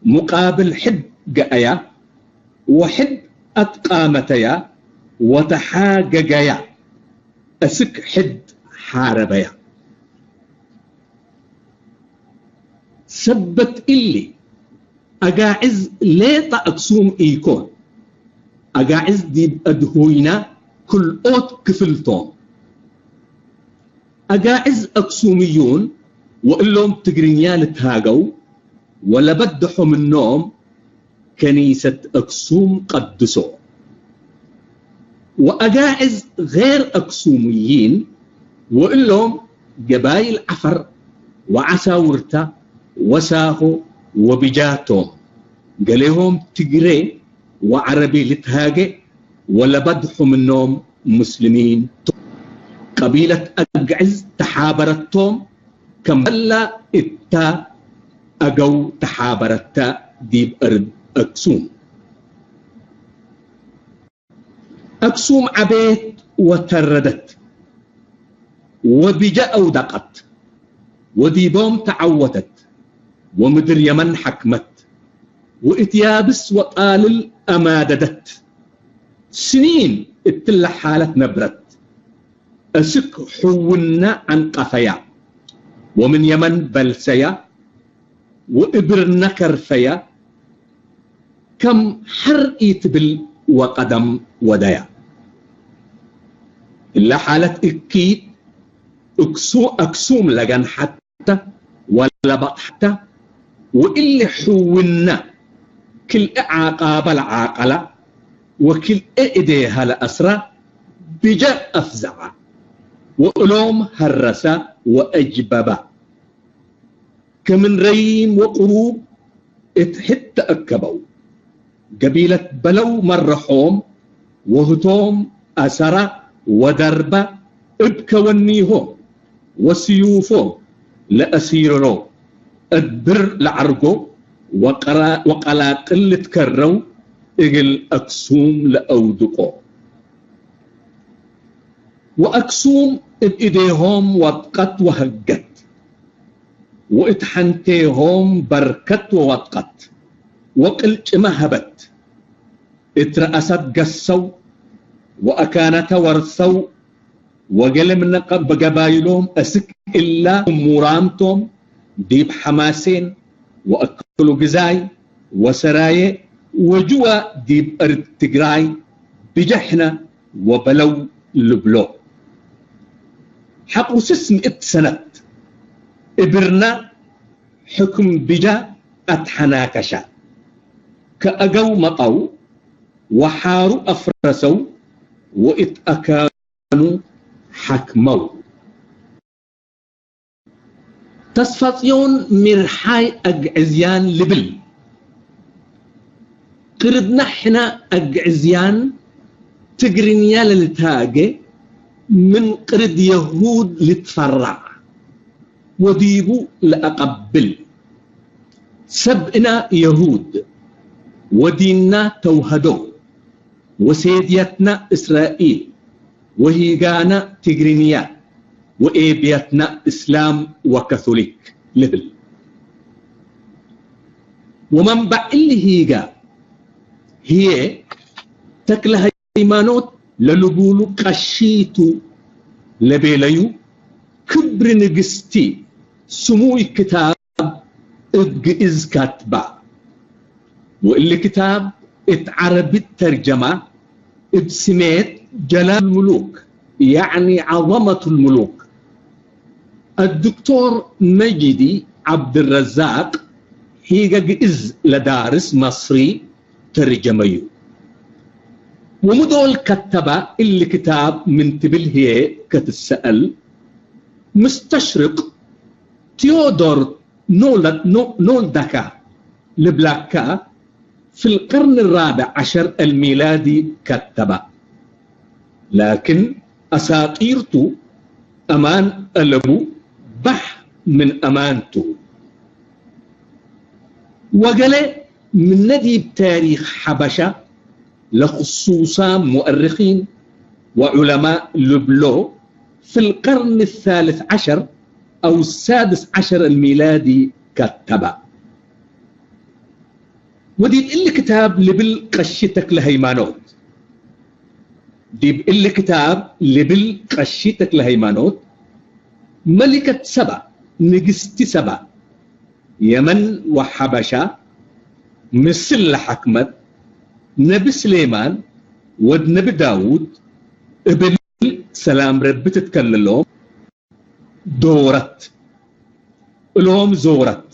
ሙቃብል ሕድ ገአያ ወሕድ አትቃመተያ ወተሓገገያ። እስክ ሕድ ሓረበያ። ሰበት እሊ አጋዕዝ ሌጠ አክሱም ኢኮን። አጋዕዝ ዲብ አድሁይና ክልኦት ክፍልቶም። አጋዕዝ አክሱምዩን ወእሎም ትግርኛ ልትሃገው ወለበድሖ ምኖም ከኒሰት አክሱም ቀድሶ። ወአጋዕዝ ገይር አክሱምይን ወእሎም ገባይል ዐፈር ወዐሳውርታ ወሳኾ ወብጃቶም ገሌሆም ትግሬ ወዓረቢ ልትሃገ ወለበድሑ ምኖም ሙስሊሚን ቀቢለት ኣግዕዝ ተሓበረቶም ከም በላ እታ ኣገው ተሓበረታ ዲብ እርድ ኣክሱም። ኣክሱም ዓበየት ወተረደት ወብጃ ኣውደቀት ወዲቦም ተዓወተት ወምድር የመን ሓክመት ወእት ያብስ ወጣልል ኣማደደት ስኒን እትለ ሓለት ነብረት እስክ ሕውና ዓንቀፈያ ወምን የመን በልሰያ ወእብርና ከርፈያ ከም ሐር ኢትብል ወቀደም ወደያ። እለ ሓለት እኪት እክሱ ኣክሱም ለገንሐተ ወለበጥሐተ ወእሊ ሕውና ክልኤ ዓቃበ ለዓቀላ ወክልኤ እዴሃ ለአስራ ብጀ አፍዘዓ ወእሎም ሀረሰ ወአጅበበ። ከምን ረይም ወቅሩብ እት ሕድ ተአከበው። ገቢለት በለው መረሖም ወህቶም አሰራ ወደርበ እብ ከወኒሆም ወስዩፎም ለአሲርሮ እት ብር ለዐርጎ ወቀራ-፣ ወቀላቅል ልትከረው እግል አክሱም ለአውድቆ። ወአክሱም እብ እዴሆም ወድቀት ወሀገት። ወእት ሐንቴሆም በርከት ወወድቀት ወቅልጭመ ሀበት። እት ረአሰት ገሰው ወአካነተ ወርሰው ወገሌ ምነ ቀ-፣ ገባይሎም እስክ እላ ሙራምቶም ዲብ ሐማሴን ወአክሉ ግዛይ ወሰራየ ወጅወ ዲብ እርድ ትግራይ ብጀሕነ ወበለው ልብሎ። ሐቁ ስስ ምእት ሰነት እብርና ሕክም ብጃ አትሐናከሻ። ከአገው መጠው ወሓሩ አፍረሰው ወእት አካኑ ሐክመው። ተስፋጽዮን ሚርሓይ አግዕዝያን ልብል። ቅርድና ሕነ አግዕዝያን ትግርኛ ለልታገ ምን ቅርድ የሁድ ልትፈራዕ ወዲቡ ለአቀብል። ሰብእና የሁድ ወዲንና ተውሀዶ ወሴድየትና እስራኤል ወሂጋና ትግርኛ ወኤብያትና እስላም ወካቶሊክ ልብል። ወመንባዕ እሊ ሂጋ ህዬ ተክለ ሃይማኖት ለልቡሉ ቀሺቱ ለቤለዩ ክብሪ ንግስቲ ስሙይ ክታብ እብ ግእዝ ካትባ። ወእሊ ክታብ እት ዓረብት ተርጀማ እብ ስሜት ጀላል ሙሉክ፣ ያዕኒ ዐዘመቱል ሙሉክ፣ አድክቶር መጂዲ ዐብድረዛቅ ሂገ ግእዝ ለዳርስ መስሪ ተርጀመዩ። ወምዶል ከተባ እሊ ክታብ ምን ትብል ህዬ ከትሰአል፣ ምስተሽርቅ ቲዮዶር ኖልዳ-፣ ኖ-፣ ኖልዳካ ልብላካ ፊ ልቀርን ራብዕ ዐሸር አልሚላዲ ከተባ። ላኪን አሳጢርቱ አማን አለቡ ባሕ ምን አማንቱ። ወገሌ ምነ ዲብ ታሪክ ሐበሻ ለክሱሳም ሙአርኪን ወዑለማእ ልብሎ ፊ ልቀርን ሳልስ ዐሸር አው ሳድስ ዐሸር አልሚላዲ ከተባ። ወዲብ እሊ ክታብ ልብል ቀሺ ተክለ ሃይማኖት፣ ዲብ እሊ ክታብ ልብል ቀሺ ተክለ ሃይማኖት፣ መሊከት ሰባ፣ ንግስቲ ሰባ፣ የመን ወሐበሻ ምስል ለሐክመት፣ ነቢ ስሌማን ወድ ነቢ ዳውድ እብል ሰላም ረቢ ትትከለሎም፣ ዶረት እሎም ዞረት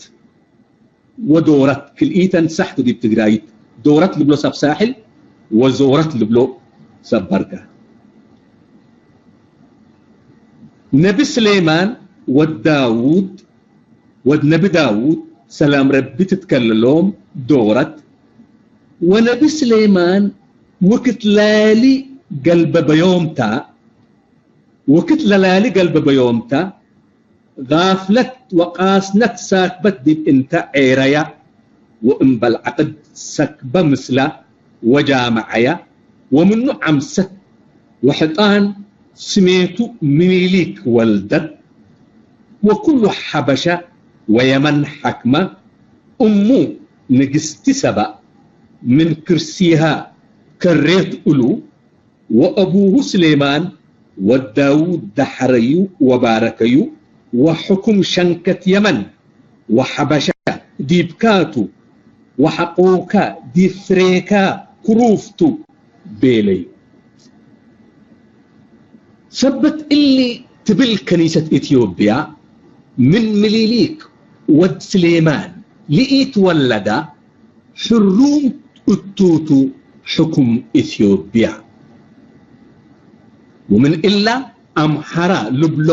ወዶረት ክልኢተን ሳሕቱ ዲብ ትግራይት ዶረት ልብሎ ሰብ ሳሕል ወዞረት ልብሎ ሰብ በርጋ። ነቢ ስሌማን ወድ ዳውድ ወድ ነቢ ዳውድ ሰላም ረቢ ትትከለሎም ዶረት ወነቢ ስሌማን ውክት ላሊ ገልበበዮምታ ውክት ለላሊ ገልበበዮምታ ጋፍለት ወቃስነት ሳክበት ዲብ እንተ ዔረያ ወእምበል ዐቅድ ሰክበ ምስላ ወጃመዐያ ወምኑ ዐምሰት ወሕጣን ስሜቱ ምኒሊክ ወልደት ወኩሉ ሐበሸ ወየመን ሐክመ። እሙ ንግስቲ ሰባ ምን ክርሲሃ ከሬት እሉ ወአቡሁ ስሌማን ወድ ዳውድ ደሐረዩ ወባረከዩ ወሕኩም ሸንከት የመን ወሐበሸ ዲብካቱ ወሐቆካ ዲብ ፍሬካ ክሩፍቱ ቤለዩ። ሰበት እሊ ትብል ከኒሰት ኢትዮጵያ ምን ምሊሊክ ወድ ስሌማን ልኢትወለዳ ሕሩም እቱቱ ሕኩም ኢትዮጵያ። ወምን እላ አምሐራ ልብሎ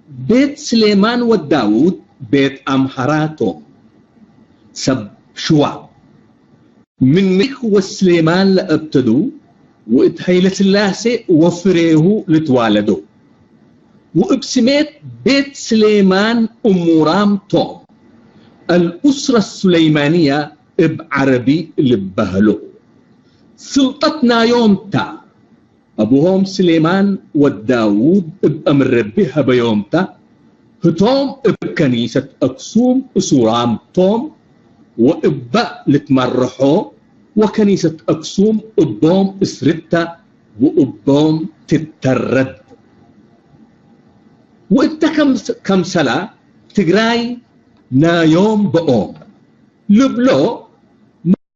ቤት ስሌማን ወዳውድ ቤት አምሐራ ቶም። ሰብ ሽዋ ምን ምሊክ ወስሌማን ለአብተዱ ወእት ሀይለስላሴ ወፍሬሁ ልትዋለዶ። ወእብ ስሜት ቤት ስሌማን እሙራም ቶም። አልኡስረ ሱለይማንያ እብ ዐረቢ ልበህሎ። ስልጠት ናዮም ታ። አቡሆም ስሌማን ወድ ዳውድ እብ አምር ረቢ ሀበዮም ታ። ህቶም እብ ከኒሰት አክሱም እሱራም ቶም። ወእበ ልትመርሖ ወከኒሰት አክሱም እቦም እስርተ ወእቦም ትተረድ። ወእተ ከምሰላ ትግራይ ናዮም በኦም ልብሎ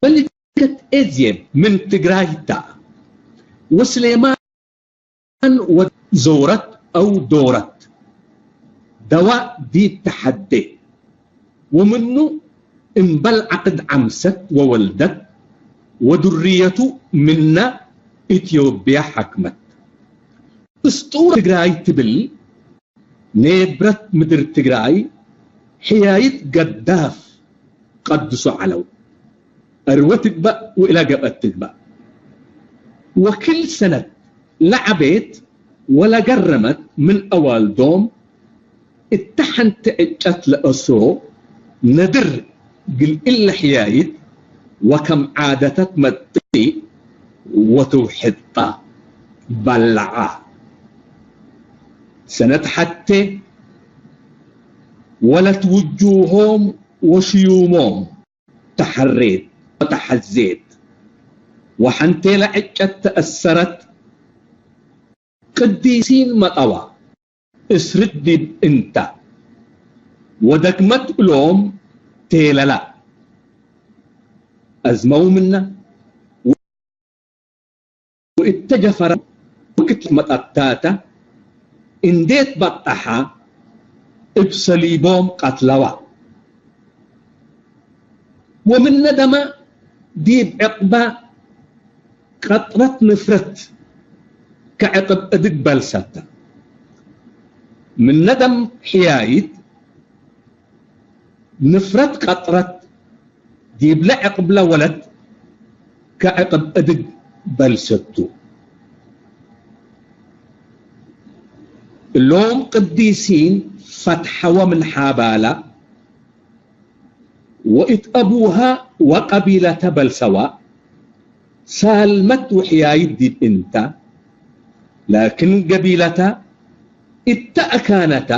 መሊከት ኤዝየም ምን ትግራይ ታ። ወስሌማን ወድ ዘውረት አው ዶረት ደዋእ ዲብ ተሐዴ። ወምኑ እምበል ዐቅድ ዐምሰት ወወልደት ወዱርየቱ ምነ ኢትዮጵያ ሐክመት። እስጡር ትግራይ ትብል ኔብረት ምድር ትግራይ ሕያይት ገዳፍ ቀድሶ ዐለው። አርወ ትግበእ ወእላ ገብአት ትግበእ። ወክል ሰነት ለዐቤት ወለገረመት ምን አዋልዶም እተ ሐንቲ ዕጨት ለአስሮ ነድር ግል እለ ሕያይት ወከም ዓደተት መጥእ ወትውሕጣ በለዓ። ሰነት ሐቴ ወለት ውጁሆም ወሽዩሞም ተሐሬት ወተሐዜት ወሐንቴ ለዕጨት ተአሰረት። ቅዲሲን መጠዋ እስርት ዲብ እንተ ወደግመት እሎም ቴለላ አዝመው ምነ ወእተ ጀፈረ ወክት መጠታተ እንዴ ትበጠሐ እብ ሰሊቦም ቀትለዋ። ወምነ ደመ ዲብ ዕቅበ ቀጥረት ንፍረት ከዕቅብ እድግ በልሰተ። ምነ ደም ሕያይት ንፍረት ቀጥረት ዲብለ ዕቅብለ ወለት ከዕቅብ እድግ በልሰቱ። እሎም ቅዲሲን ፈትሐወ ምን ሓባላ ወእት አቡሃ ወቀቢለተ በልሰዋ። ሳልመት ወሕያይት ዲብ እንተ ላክን ገቢለተ እተ አካነተ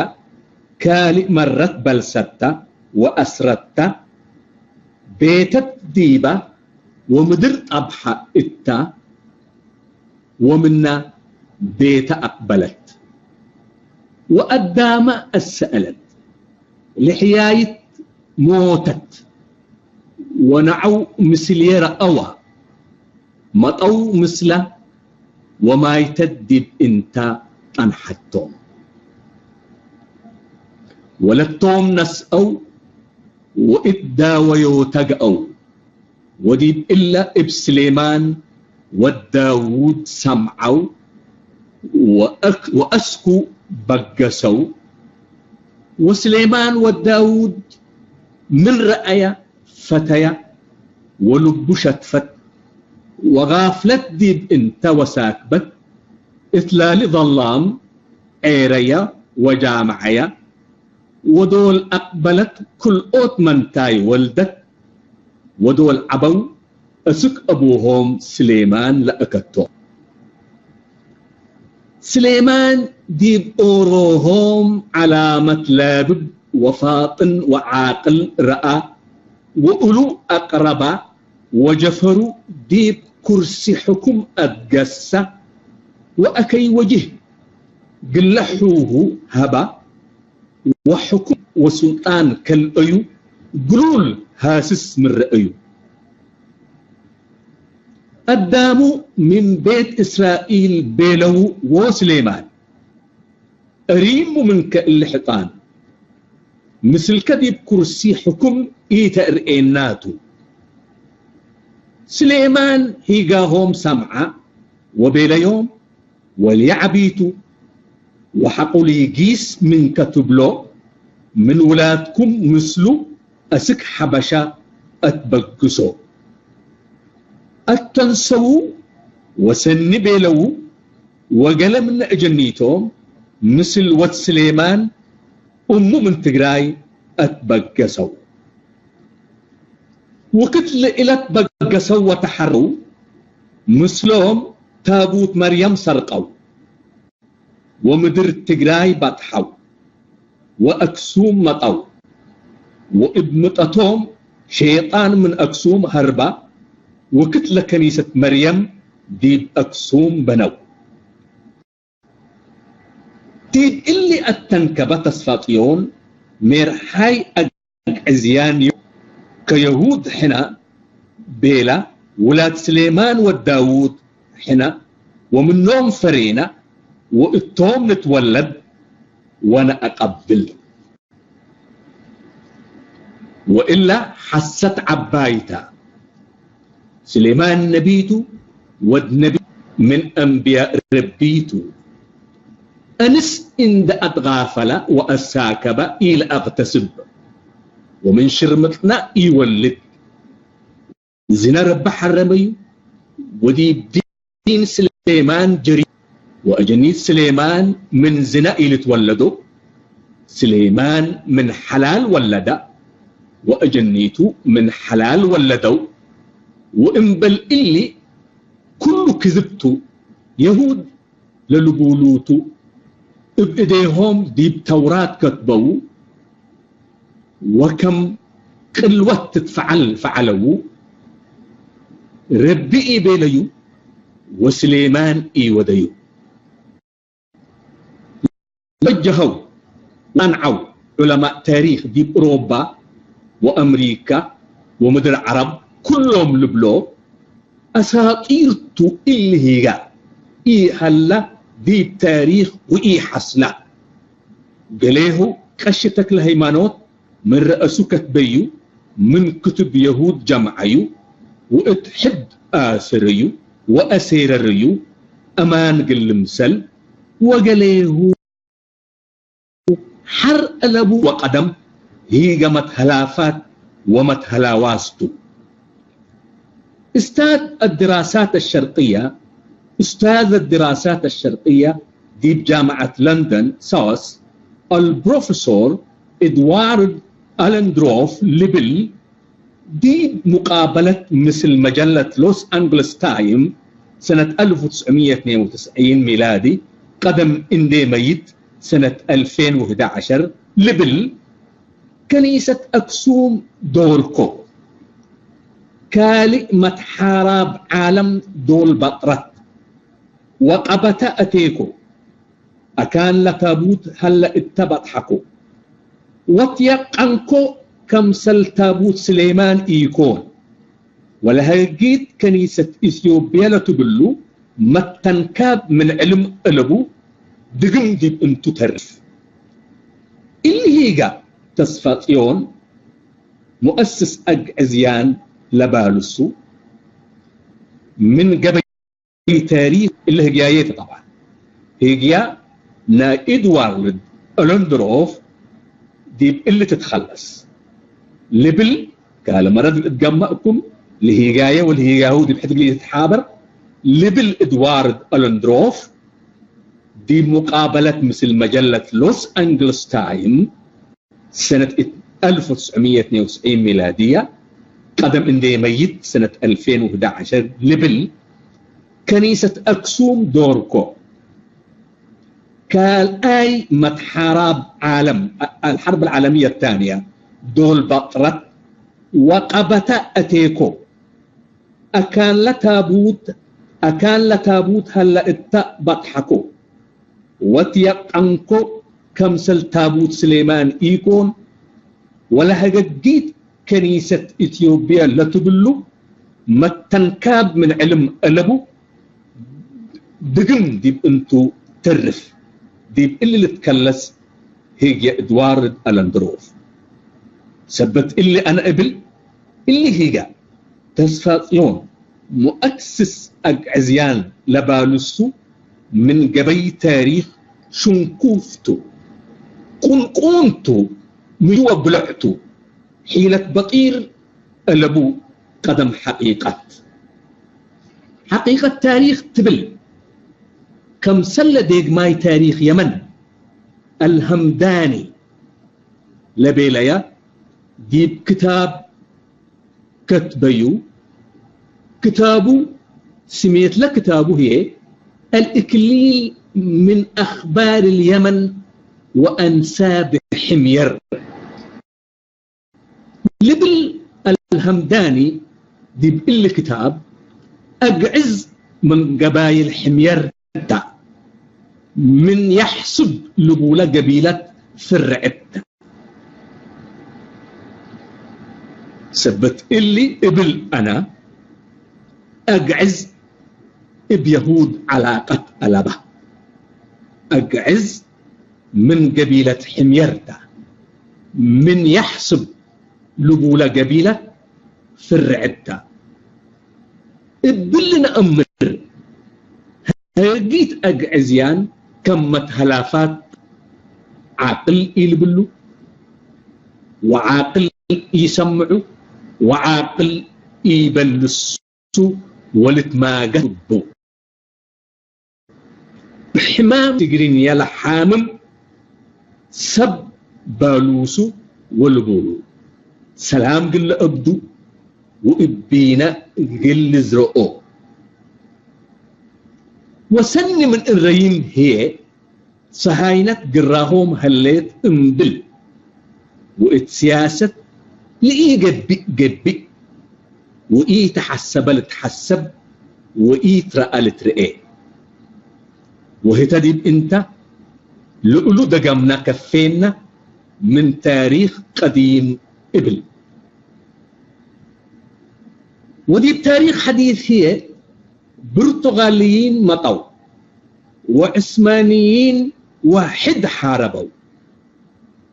ካልእ መረት በልሰተ ወአስረተ። ቤተት ዲበ ወምድር ጠብሐ እተ ወምነ ቤተ አቅበለት። ወአዳመ አሰአለት። ለሕያይት ሞተት ወነዐው ምስልየ ረአዋ። መጠው ምስለ ወማይተት ዲብ እንተ ጠንሐቶም። ወለቶም ነስአው ወእት ዳወዮተ ገአው። ወዲብ እለ እብ ስሌማን ወዳውድ ሰምዐው ወአስኩ በገሰው። ወስሌማን ወዳውድ ምን ረአያ ፈተያ ወልቡ ሸትፈት ወጋፍለት ዲብ እንተ ወሳክበት እት ላሊ ظላም ዔረያ ወጃመዐያ ወዶል አቅበለት ክልኦት መንታይ ወልደት ወዶል ዐበው እስክ አቡሆም ስሌማን ለአከቶም። ስሌማን ዲብ ኦሮሆም ዐላመት ለብብ ወፋጥን ወዓቅል ረአ ወእሉ አቅረባ ወጀፈሩ ዲብ ኩርሲ ሕኩም አትገሳ ወአከይ ወጅህ ግለ ሑሁ ሀባ ወሕኩም ወሱልጣን ከልአዩ ግሉል ሃስስ ምን ረአዩ። አዳሙ ምን ቤት እስራኢል ቤለው ዎስሌማን፣ እሪሙ ምንከ እሊ ሕጣን፣ ምስልከ ዲብ ኩርሲ ሕኩም ኢተርእየናቱ። ስሌማን ሂጋሆም ሰምዓ ወቤለዮም፣ ወልያዕቢቱ ወሐቁሊጊስ ምንከ ትብሎ፣ ምን ውላድኩም ምስሉ አስክ ሐበሻ አትበግሶ። አተንሰዉ ወሰኒ ቤለው፣ ወገለ ምነ እጀኒቶም ምስል ወድ ስሌማን እሙ ምን ትግራይ አትበገሰው። ውክት ልእለት በገሰው ወተሐረው፣ ምስሎም ታቡት መርየም ሰርቀው፣ ወምድር ትግራይ ባጥሐው፣ ወአክሱም መጠው፣ ወእብ ምጠቶም ሼጣን ምን አክሱም ሀርባ፣ ውክት ለከኒሰት መርየም ዲብ አክሱም በነው። ዲብ እሊ አተንከበ ተስፋጽዮን ሜርሓይ አግዕዝያንዮ፣ ከየሁድ ሕነ ቤላ፣ ውላድ ስሌማን ወዳውድ ሕነ ወምኖም ፈሬነ ወእቶም ንትወለድ ወነአቀብል። ወእላ ሐሰት ዐባይታ። ስሌማን ነቢቱ ወድ ነቢ ምን አንብያእ ረቢቱ። አንስ እንደ አትጋፈለ ወአሳከበ ኢለአቅተስብ ወምን ሽርምጥና ኢወልድ። ዝነ ረቢ ሐረመዩ ወዲብ ዲን ስሌማን ጀሪ ወአጀኒት ስሌማን ምን ዝነ ኢልትወለዶ። ስሌማን ምን ሐላል ወለዳ ወአጀኒቱ ምን ሐላል ወለደው። ወእምበል እሊ ኩሉ ክዝብቱ የሁድ ለልቡሉቱ እብ እዴሆም ዲብ ተውራት ከትበዉ ወከም ቅልወት ትትፈዐል ፈዐለዉ። ረቢ ኢቤለዩ ወስሌማን ኢወደዩ። ለጀሀው ለአንዓው ዑለማእ ታሪክ ዲብ እሮባ ወአምሪካ ወምድር ዐረብ ኩሎም ልብሎ አሳጢርቱ እሊ ሂጋ ኢሀላ ዲብ ታሪክ ወኢሐስላ። ገሌሁ ቀሺ ተክለ ሃይማኖት ምን ረአሱ ከትበዩ ምን ክቱብ የሁድ ጀምዓዩ ወእት ሕድ አሰረዩ ወአሴረረዩ አማን ግልምሰል ወገሌሁ ሐር አለቡ ወቀደም ሂገ መትሀላፋት ወመትሀላዋስቱ። استاذ الدراسات الشرقية، استاذ الدراسات الشرقية ዲብ ጃምዓት ለንደን ሳወስ አልፕሮፌሶር ኤድዋርድ አለንድሮፍ ልብል ዲብ ሙቃበለት ምስል መጀለት ሎስ አንጀለስ ታይም ሰነት አልፍ ወትስዕምየት ትስዒን ሚላዲ ቀደም እንዴ መይት ሰነት አልፌን ወሕዳዐሸር ልብል ከኒሰት አክሱም ዶርኮ ካልእ መትሓራብ ዓለም ዶል በጥረት ወቀበተ አቴኮ አካን ለታቡት ሀለ እተ በጥሐኮ ወትየቀንኮ ከምሰል ታቡት ስሌማን ኢኮን ወለሀጊት ከኒሰት ኢትዮጵያ ለትብሉ መተንካብ ምን ዕልም እለቡ ድግም ዲብ እንቱ ተርፍ። እሊ ሂጋ ተስፋጽዮን ሙአስስ አግዕዝያን ለባልሱ ምን ገበይ ታሪክ እሊ ህግያየት ጠብዓን ህግያ ናይ ኤድዋርድ ኦለንድሮፍ ዲብ እሊ ትትኸለስ። ልብል ካልእ መረድ እትገመእኩም ልሂጋየ ወልሂጋሁ ዲብ ሕድግሊ እትሓበር ልብል እድዋርድ ኦለንድሮፍ ዲብ ሙቃበለት ምስል መጀለት ሎስ ኣንግልስ ታይም ሰነት እት-፣ ኣልፍ ወትስዕምየት ሚላድያ ቀደም እንደ መይት ሰነት ኣልፌን ወሕዳዓሸር ልብል ከኒሰት ኣክሱም ዶርኮ ካልኣይ መትሓራብ ዓለም፣ ኣልሓርብ ኣልዓለምያ ታንያ፣ ዶል ባጥረት ወቀበታ ኣቴኮ፣ ኣካን ለታቡት፣ ኣካን ለታቡት ሀላ እታ ባጥሓኮ፣ ወትየቀንኮ ከምሰል ታቡት ስሌማን ኢኮን፣ ወለሀገጊት ከኒሰት ኢትዮጵያ ለትብሉ መተንካብ ምን ዕልም አለቡ ድግም ዲብ እንቱ ተርፍ፣ ዲብ እሊ ልትከለስ ህግየ እድዋርድ አለንድሮፍ። ሰበት እሊ አነ እብል፣ እሊ ህጋ ተስፋጽዮን ሙአክስስ አግዕዝያን ለባልሱ ምን ገበይ ታሪኽ ሽንኩፍቱ፣ ቁንቁንቱ፣ ምጅወ ብልዕቱ፣ ሒለት በጢር አለቡ ቀደም ሐቂቀት። ሐቂቀት ታሪኽ ትብል፣ ከምሰለ ዴግማይ ታሪኽ የመን አልሀምዳኒ ለቤለያ ዲብ ክታብ ከትበዩ። ክታቡ ስሜት ለክታቡ ህዬ አልእክሊል ምን አኽባር ልየመን ወአንሳብ ሕምየር። ልብል አልሀምዳኒ ዲብ እሊ ክታብ፣ አግዕዝ ምን ገባይል ሕምየር ታ፣ ምን የሕሱብ ልቡለ ገቢለት ፍርዕት ታ። ሰበት እሊ እብል አነ፣ አግዕዝ እብ የሁድ ዐላቀት አለባ። አግዕዝ ምን ገቢለት ሕምየር ታ፣ ምን የሕስብ ልቡለ ገቢለት ፍርዕት ታ። እብል ነአምር፣ ህጊት አግዕዝያን ከም መትሀላፋት ዓቅል ኢልብሉ፣ ወዓቅል ኢሰምዑ፣ ወዓቅል ኢበልሱ ወልትማገስ ቡ። ብሕማም ትግርኛ ለሓምም ሰብ ባሉሱ ወልቡሉ ሰላም ግለ እብዱ ወእቢነ ግል ዝረኦ ወሰኒ ምን እረይም ህየ ሰሃይነት ግራሆም ሀሌት እምብል ወእት ሲያሰት ለኢገብእ ገብእ ወኢተሐሰበ ልትሐሰብ ወኢትረአ ልትርኤ። ወህተ ዲብ እንተ ልእሉ ደገምና ከፌና ምን ታሪክ ቀዲም እብል። ወዲብ ታሪክ ሐዲስ ህየ ብርቱጋልይን መጠው ወዕስማንይን ዋሕድ ሓረበው።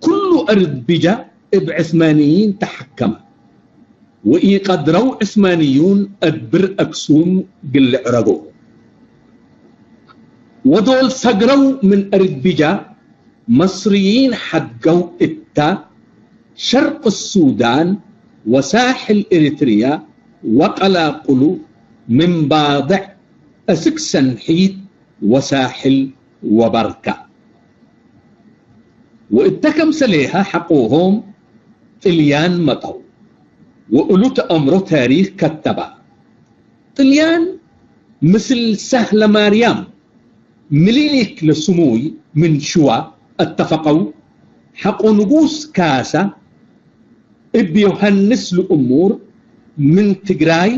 ኩሉ አርድብጃ እብ ዕስማንይን ተሐከመ። ወኢቀድረው ዕስማንዩን አድብር አክሱም ግልዕረጎ። ወዶል ሰግረው ምን አርድብጃ መስርይን ሐድገው እታ ሸርቅ ሱዳን ወሳሕል ኤሪትርያ ወቀላቅሉ ምን ባድዕ አስክ ሰንሒት ወሳሕል ወበርካ። ወእተ ከምሰሌሃ ሐቆሆም ጥልያን መጠው ወእሉ ተአምሮ ታሪክ ከተባ። ጥልያን ምስል ሳህለ ማርያም ምሊሊክ ለስሙይ ምን ሽዋ አተፈቀው ሐቆ ንጉስ ካሳ እብ ዮሐንስ ልእሙር ምን ትግራይ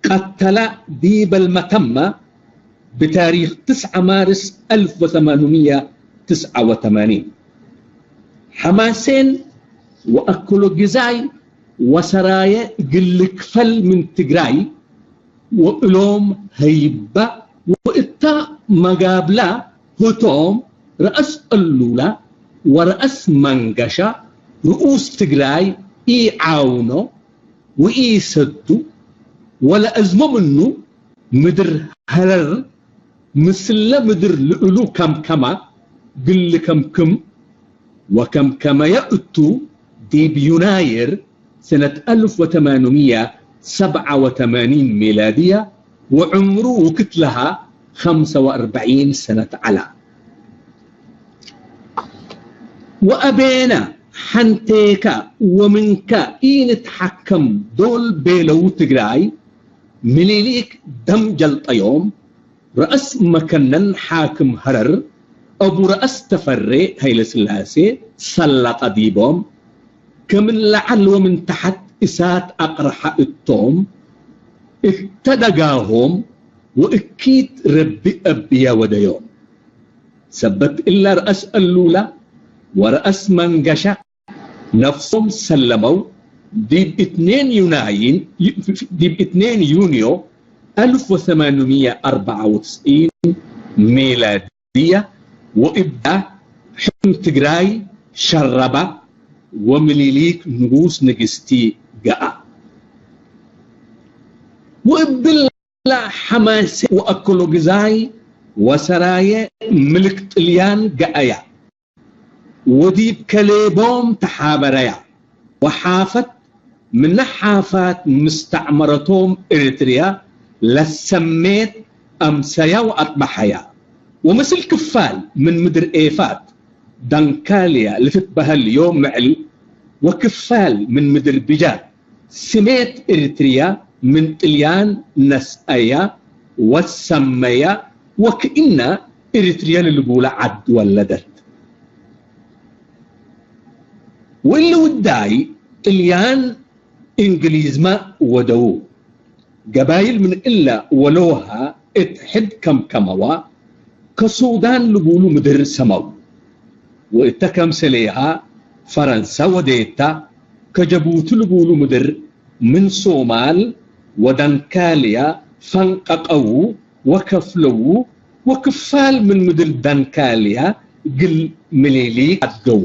ቀተላ ዲበል መተማ ብታሪክ ትስዓ ማርስ አልፍ ወሰማንምያ ትስዓ ወተማኒን። ሐማሴን ወአክሎግዛይ ወሰራየ ግል ክፈል ምን ትግራይ ወእሎም ሀይባ ወእታ መጋብላ ህቶም ረአስ አሉላ ወረአስ መንገሻ ርኡስ ትግራይ ኢዓውኖ ወኢሰዱ ወለአዝሞ ምኑ ምድር ሀረር ምስለ ምድር ልእሉ ከምከማ ግል ከምክም ወከምከመየ እቱ ዲብ ዩናይር سنة ألف وثمانمية سبعة وثمانين ميلادية، وعمره وكتلها خمسة وأربعين سنة على. وأبينا حنتيكا ومنكا إين تحكم دول بيلو تجراي، ምኒልክ ደም ጀልጠዮም፣ ረእስ መከነን ሓክም ሀረር፣ ኣቡ ረእስ ተፈሬ ኃይለስላሴ ሰላ ቀዲቦም፣ ከምን ለዓል ወምን ተሓት እሳት ኣቕርሓ እቶም፣ እተደጋሆም ወእኪት ረቢ ኣብያ ወደዮም። ሰበት እላ ረእስ ኣሉላ ወረእስ መንገሻ ነፍሶም ሰለመው ዲብ እትኔን ዩናይን፣ ዲብ እትኔን ዩንዮ ኣልፍ ወሰማንምየ ኣርብዓ ወትስዒን ሜላድያ ወእብዳ ሕም ትግራይ ሸረባ ወምኒሊክ ንጉስ ንግስቲ ገኣ። ወእብላ ሓማሴ ወኣኮሎግዛይ ወሰራየ ምልክ ጥልያን ገኣያ። ወዲብ ከሌቦም ተሓበረያ። ወሓፈት ምነ ሓፋት ምስተዕመረቶም ኤርትርያ ለሰሜት ኣምሰያ ወኣጥበሐያ። ወምስል ክፋል ምን ምድር ኤፋት ዳንካልያ ልትትበሀል ዮም ምዕል ወክፋል ምን ምድር ብጃት ስሜት ኤርትርያ ምን ጥልያን ነስአያ ወሰመያ ወክእና ኤርትርያ ልልቡላ ዓድ ወለደት። ወእሊ ውዳይ ጥልያን እንግሊዝማ ወደዉ። ገባይል ምን እለ ወለውሃ እት ሕድ ከምከመዋ ከሱዳን ልቡሉ ምድር ሰመው። ወእተ ከምሰሌሃ ፈረንሳ ወዴታ ከጀቡቱ ልቡሉ ምድር ምን ሶማል ወዳንካልያ ፈንቀቀዉ ወከፍለዉ ወክፋል ምን ምድር ዳንካልያ ግል ምኒሊክ ኣደው።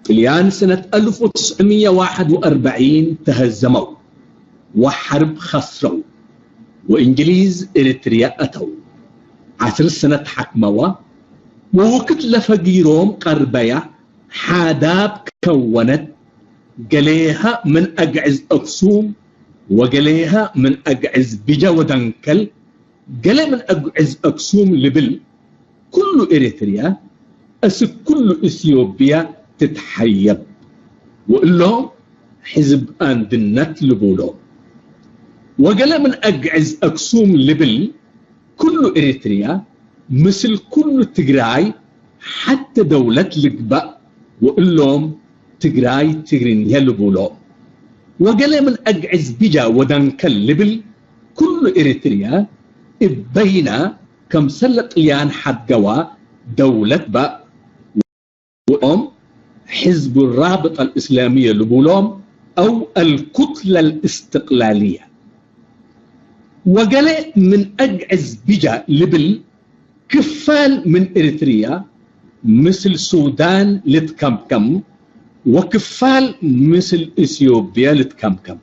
ጥልያን ሰነት ኣልፍ ወትስዕምየ ወሓድ ወኣርባዒን ተሀዘመው ወሐርብ ኸስረው ወእንግሊዝ ኤርትርያ ኣተው። ዓስር ሰነት ሓክመዋ ወውክት ለፈጊሮም ቀርበያ ሓዳብ ከወነት። ገሌሃ ምን ኣግዕዝ ኣክሱም ወገሌሃ ምን ኣግዕዝ ብጃ ወደንከል ገሌ ምን ኣግዕዝ ኣክሱም ልብል ኩሉ ኤርትርያ እስክ ኩሉ ኢትዮጵያ ትትሓየብ ወእሎም ሕዝብ ኣንድነት ልቡሎ። ወገሌ ምን ኣግዕዝ ኣክሱም ልብል ኩሉ ኤርትርያ ምስል ኩሉ ትግራይ ሓተ ደውለት ልግባእ ወእሎም ትግራይ ትግርኛ ልቡሎ። ወገሌ ምን ኣግዕዝ ብጃ ወደንከል ልብል ኩሉ ኤርትርያ እበይና ከምሰለ ጥልያን ሓድገዋ ደውለት ባእ ወኦም ሕዝብ ራብጠ ልእስላምየ ልቡሎም ኣው ኣልኩትለ ልእስትቅላልየ። ወገሌ ምን ኣግዕዝ ብጃ ልብል ክፋል ምን ኤርትርያ ምስል ሱዳን ልትከምከም ወክፋል ምስል ኢትዮጵያ ልትከምከም።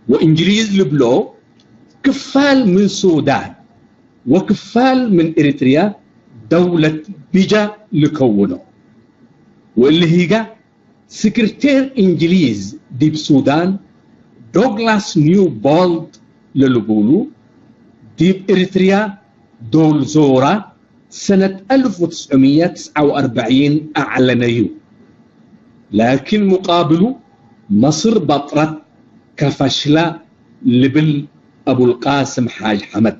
ወእንግሊዝ ልብሎ ክፋል ምን ሱዳን ወክፋል ምን ኤርትርያ ደውለት ብጃ ልከውኖ። ወእሊ ሂጋ ስክርቴር እንግሊዝ ዲብ ሱዳን ዶግላስ ኒውቦልት ለልቡሉ ዲብ ኤርትርያ ዶል ዞራ ሰነት ኣልፍ ወትስዕምየ ትስዓ ወኣርባዒን ኣዕለነዩ። ላኪን ሙቃብሉ መስር በጥረት ከፈሽላ ልብል ኣቡልቃስም ሓጅ ሓመድ።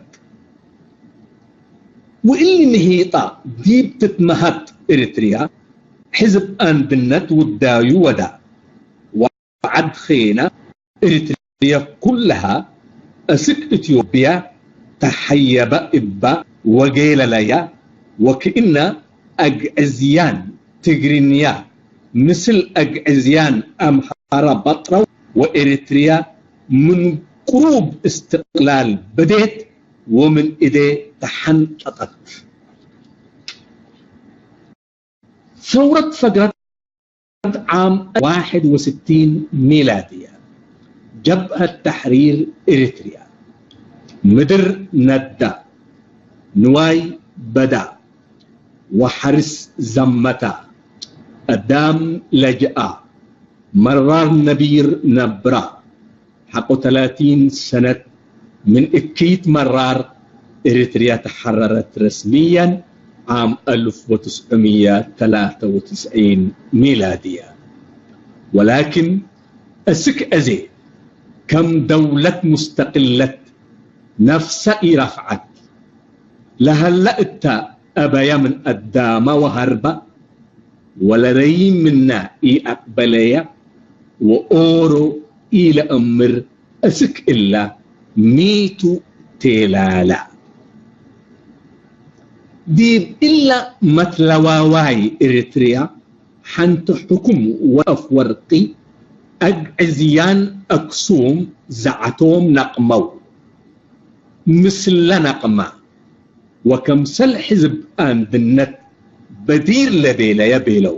ውእሊ ንሂጣ ዲብ ትትመሃጥ ኤርትርያ ሕዝብ ኣንድነት ውዳዩ ወዳ። ወዓድ ኼና ኤርትርያ ኩልሃ እስክ ኢትዮጵያ ተሓየበ እባ ወጌለለያ ወክእና ኣግዕዝያን ትግርኛ ምስል ኣግዕዝያን ኣምሓራ ባጥረው ወኤርትርያ ምን ቅሩብ እስትቅላል በዴት ወምን እዴ ተሓንጠጠት። ሰውረት ፈግረት ዓም ዋሕድ ወስቲን ሚላድያ ጀብሀት ተሕሪር ኤርትርያ ምድር ነዳ ንዋይ በዳ ወሐርስ ዘመታ ኣዳም ለጅኣ መራር ነቢር ነብራ ሓቆ ተላቲን ሰነት ምን እክይት መራር ኤሪትርያ ተሓረረት ረስምያን ዓም ኣልፍ ወትስዑምያ ተላተ ወትስዒን ሚላድያ። ወላኪን እስክ እዜ ከም ደውለት ሙስተቅለት ነፍሳ ኢራፍዓት ለሃላ እታ ኣበያ ምን ኣዳማ ወሃርባ ወለረይ ምና ኢኣቅበለያ ወኦሮ ኢለእምር እስክ እላ ሚቱ ቴላላ። ዲብ እላ መትለዋዋይ ኤሪትርያ ሓንቲ ሕኩም ወኣፍወርቂ ኣግዕዝያን ኣክሱም ዝዓቶም ነቅመው። ምስለ ነቅማ ወከምሰል ሕዝብ ኣንድነት በዲር ለቤለየ ቤለው።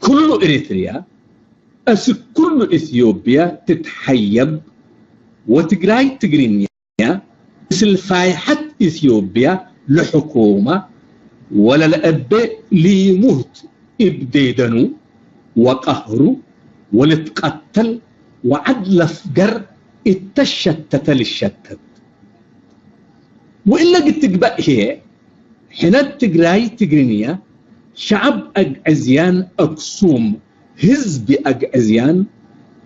ኩሉ ኤሪትርያ እስክ ኩሉ ኢትዮጵያ ትትሓየብ ወትግራይ ትግርኛ ምስል ፋይሐት ኢትዮጵያ ለሕኩማ ወለለአቤ ሊሙት እብ ዴደኑ ወቀህሩ ወልትቀተል ወዐድ ለፍገር እተሸተተ ልሸተት። ወእለ ግትግባእ ህየ ሕነት ትግራይ ትግርኛ ሸዐብ ኣግዕዝያን ኣክሱም ህዝቢ ኣግዕዝያን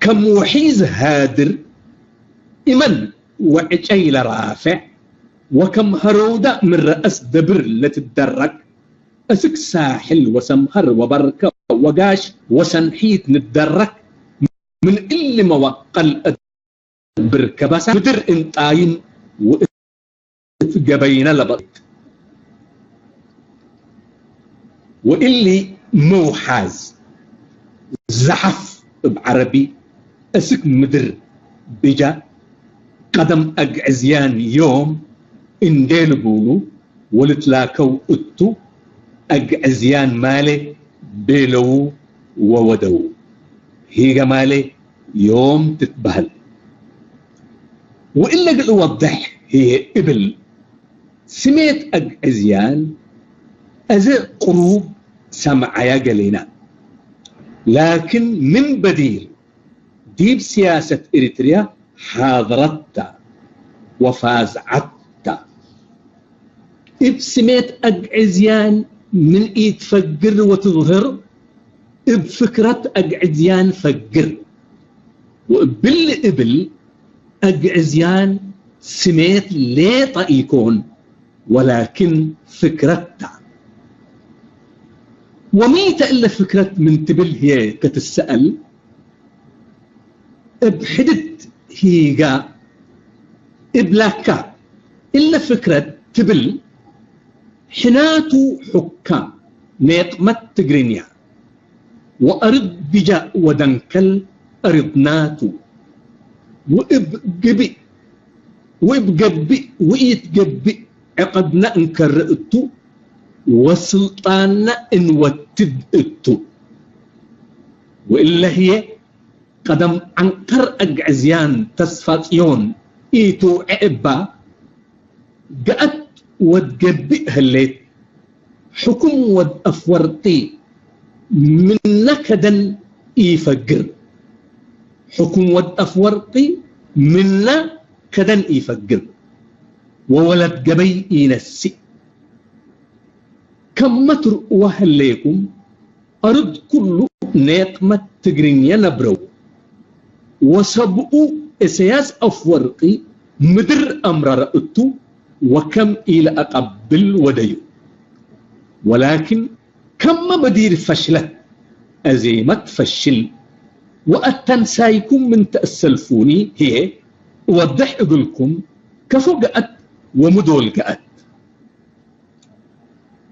ከም ውሒዝ ሃድር እመን ወዕጨይ ለራፍዕ ወከም ሀሮውዳ ምን ረአስ ደብር ለትደረቅ እስክ ሳሕል ወሰምሀር ወበርከ ወጋሽ ወሰንሒት ንደረክ ምን እሊ መዋቀል እድብር ከበሳ ምድር እንጣይን ወእት ገበይነ ለበጥ ወእሊ መውሓዝ ዘሓፍ እብ ዐረቢ እስክ ምድር ብጃ ቀደም አግዕዝያን ዮም እንዴ ልቡሉ ወልትላከው እቱ አግዕዝያን ማሌ ቤለው ወወደው። ሂገ ማሌ ዮም ትትበህል። ወእለ እግል እወድሕ ህዬ እብል፣ ስሜት አግዕዝያን አዜ ቅሩብ ሰምዓያ ገሌና። ላክን ምን በዲር ዲብ ስያሰት ኤሪትርያ ሓድረት ተ ወፋዝዓት ተ። እብ ስሜት አግዕዝያን ምን ኢትፈግር ወትዝህር፣ እብ ፍክረት አግዕዝያን ፈግር። ወእብሊ እብል አግዕዝያን ስሜት ሌጠ ኢኮን፣ ወላክን ፍክረት ተ። ወሚ ተ እለ ፍክረት ምን ትብል ህዬ ከትሰአል፣ እብ ሕድት ሂጋ እብላካ፣ እለ ፍክረት ትብል ሕናቱ ሑካም ኔቅመት ትግርኛ ወአርድ ብጃ ወደንከል አርድናቱ ወእብ ግብእ ወእብ ገብእ ወኢትገብእ ዕቀድና እንከርእ እቱ ወስልጣንና እንወትድ እቱ። ወእለ ህዬ ቀደም ዐንቀር አግዕዝያን ተስፋጽዮን ኢትውዐ እባ፣ ገአት ወድ ገብእ ህሌት፣ ሕኩም ወድ አፍወርቂ ምነ ከደን ኢፈግር። ሕኩም ወድ አፍወርቂ ምነ ከደን ኢፈግር። ወወለት ገበይ ኢነስእ። ከመ ትርእወ ህሌኩም፣ አርድ ኩሉ ኔቅመት ትግርኛ ነብረው። ወሰብኡ እሰያስ አፍወርቂ ምድር አምረረ እቱ ወከም ኢለአቀብል ወደዩ። ወላክን ከመ በዲር ፈሽለት አዜመት ፈሽል። ወአተንሳይኩም ምን ተአሰልፉኒ ህዬ እወድሕ እግልኩም ከፎ ገአት ወምዶል ገአት።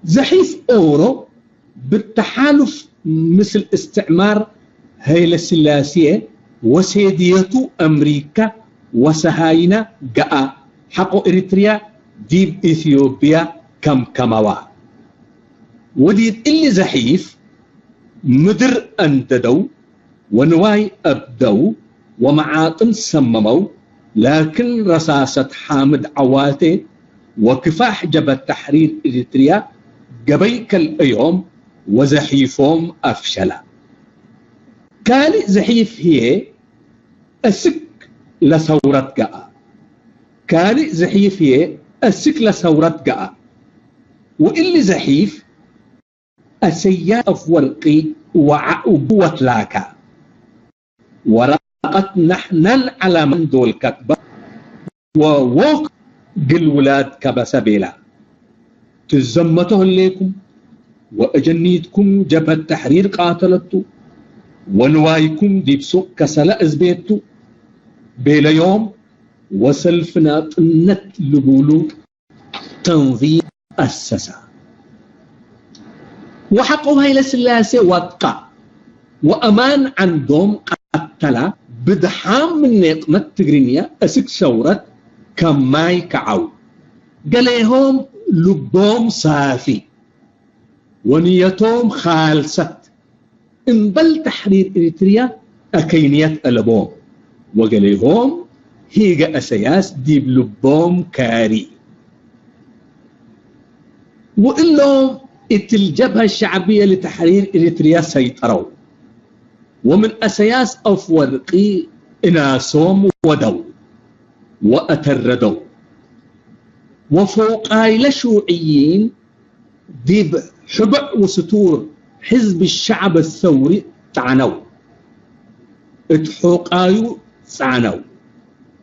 ዘሒፍ ኦሮ ብተሓሉፍ ምስል እስትዕማር ሀይለስላሴ ወሴድየቱ አምሪካ ወሰሃይና ገኣ ሐቆ ኤሪትርያ ዲብ ኢትዮጵያ ከምከመዋ። ወዲብ እሊ ዘሒፍ ምድር አንደደው ወንዋይ አብደው ወመዓጥን ሰመመው፣ ላክን ረሳሰት ሓምድ ዐዋቴ ወክፋሕ ጀብሀት ተሕሪር ኤሪትርያ ገበይ ከልአዮም ወዘሒፎም አፍሸላ። ካልእ ዝሒፍ ህየ እስክ ለሰውረት ገኣ። ካልእ ዝሒፍ ህየ እስክ ለሰውረት ገኣ። ወእሊ ዝሒፍ አሰያስ አፍወርቂ ወዓኡ ወትላካ ወረቀት ናሕናን ዓላማን ዶል ከትበ ወወክ ግል ውላድ ከበሰ ቤላ። ትዘመቶ ህሌኩም ወእጀኒትኩም ጀብሀት ተሕሪር ቃተለቱ ወንዋይኩም ዲብ ሱቅ ከሰለ እዝቤቱ ቤለዮም ወሰልፍ ናጽነት ልቡሉ ተንዚም አሰሳ። ወሐቆ ኃይለ ሥላሴ ወቃ ወአማን ዐንዶም ቀተላ ብድሓም ምን ኔቅመት ትግርኛ እስክ ሰውረት ከማይ ከዐው። ገሌሆም ልቦም ሳፊ ወንየቶም ኻልሰት እምበል ተሕሪር ኤሪትርያ አከይንየት አለቦም። ወገሌሆም ሂገ አሰያስ ዲብ ልቦም ካሪ። ወእሎም እትል ጀብሀ ሸዕብየ ለተሕሪር ኤሪትርያ ሰይጠረው። ወምን አሰያስ አፍወርቂ እናሶም ወደው ወአተረደው። ወፎቃይለ ሹዕይን ዲብ ሕቡዕ ወስቱር ሕዝብ ሸዕብ ሰውሪ ጸዕነው። እት ሑቃዩ ጸዕነው።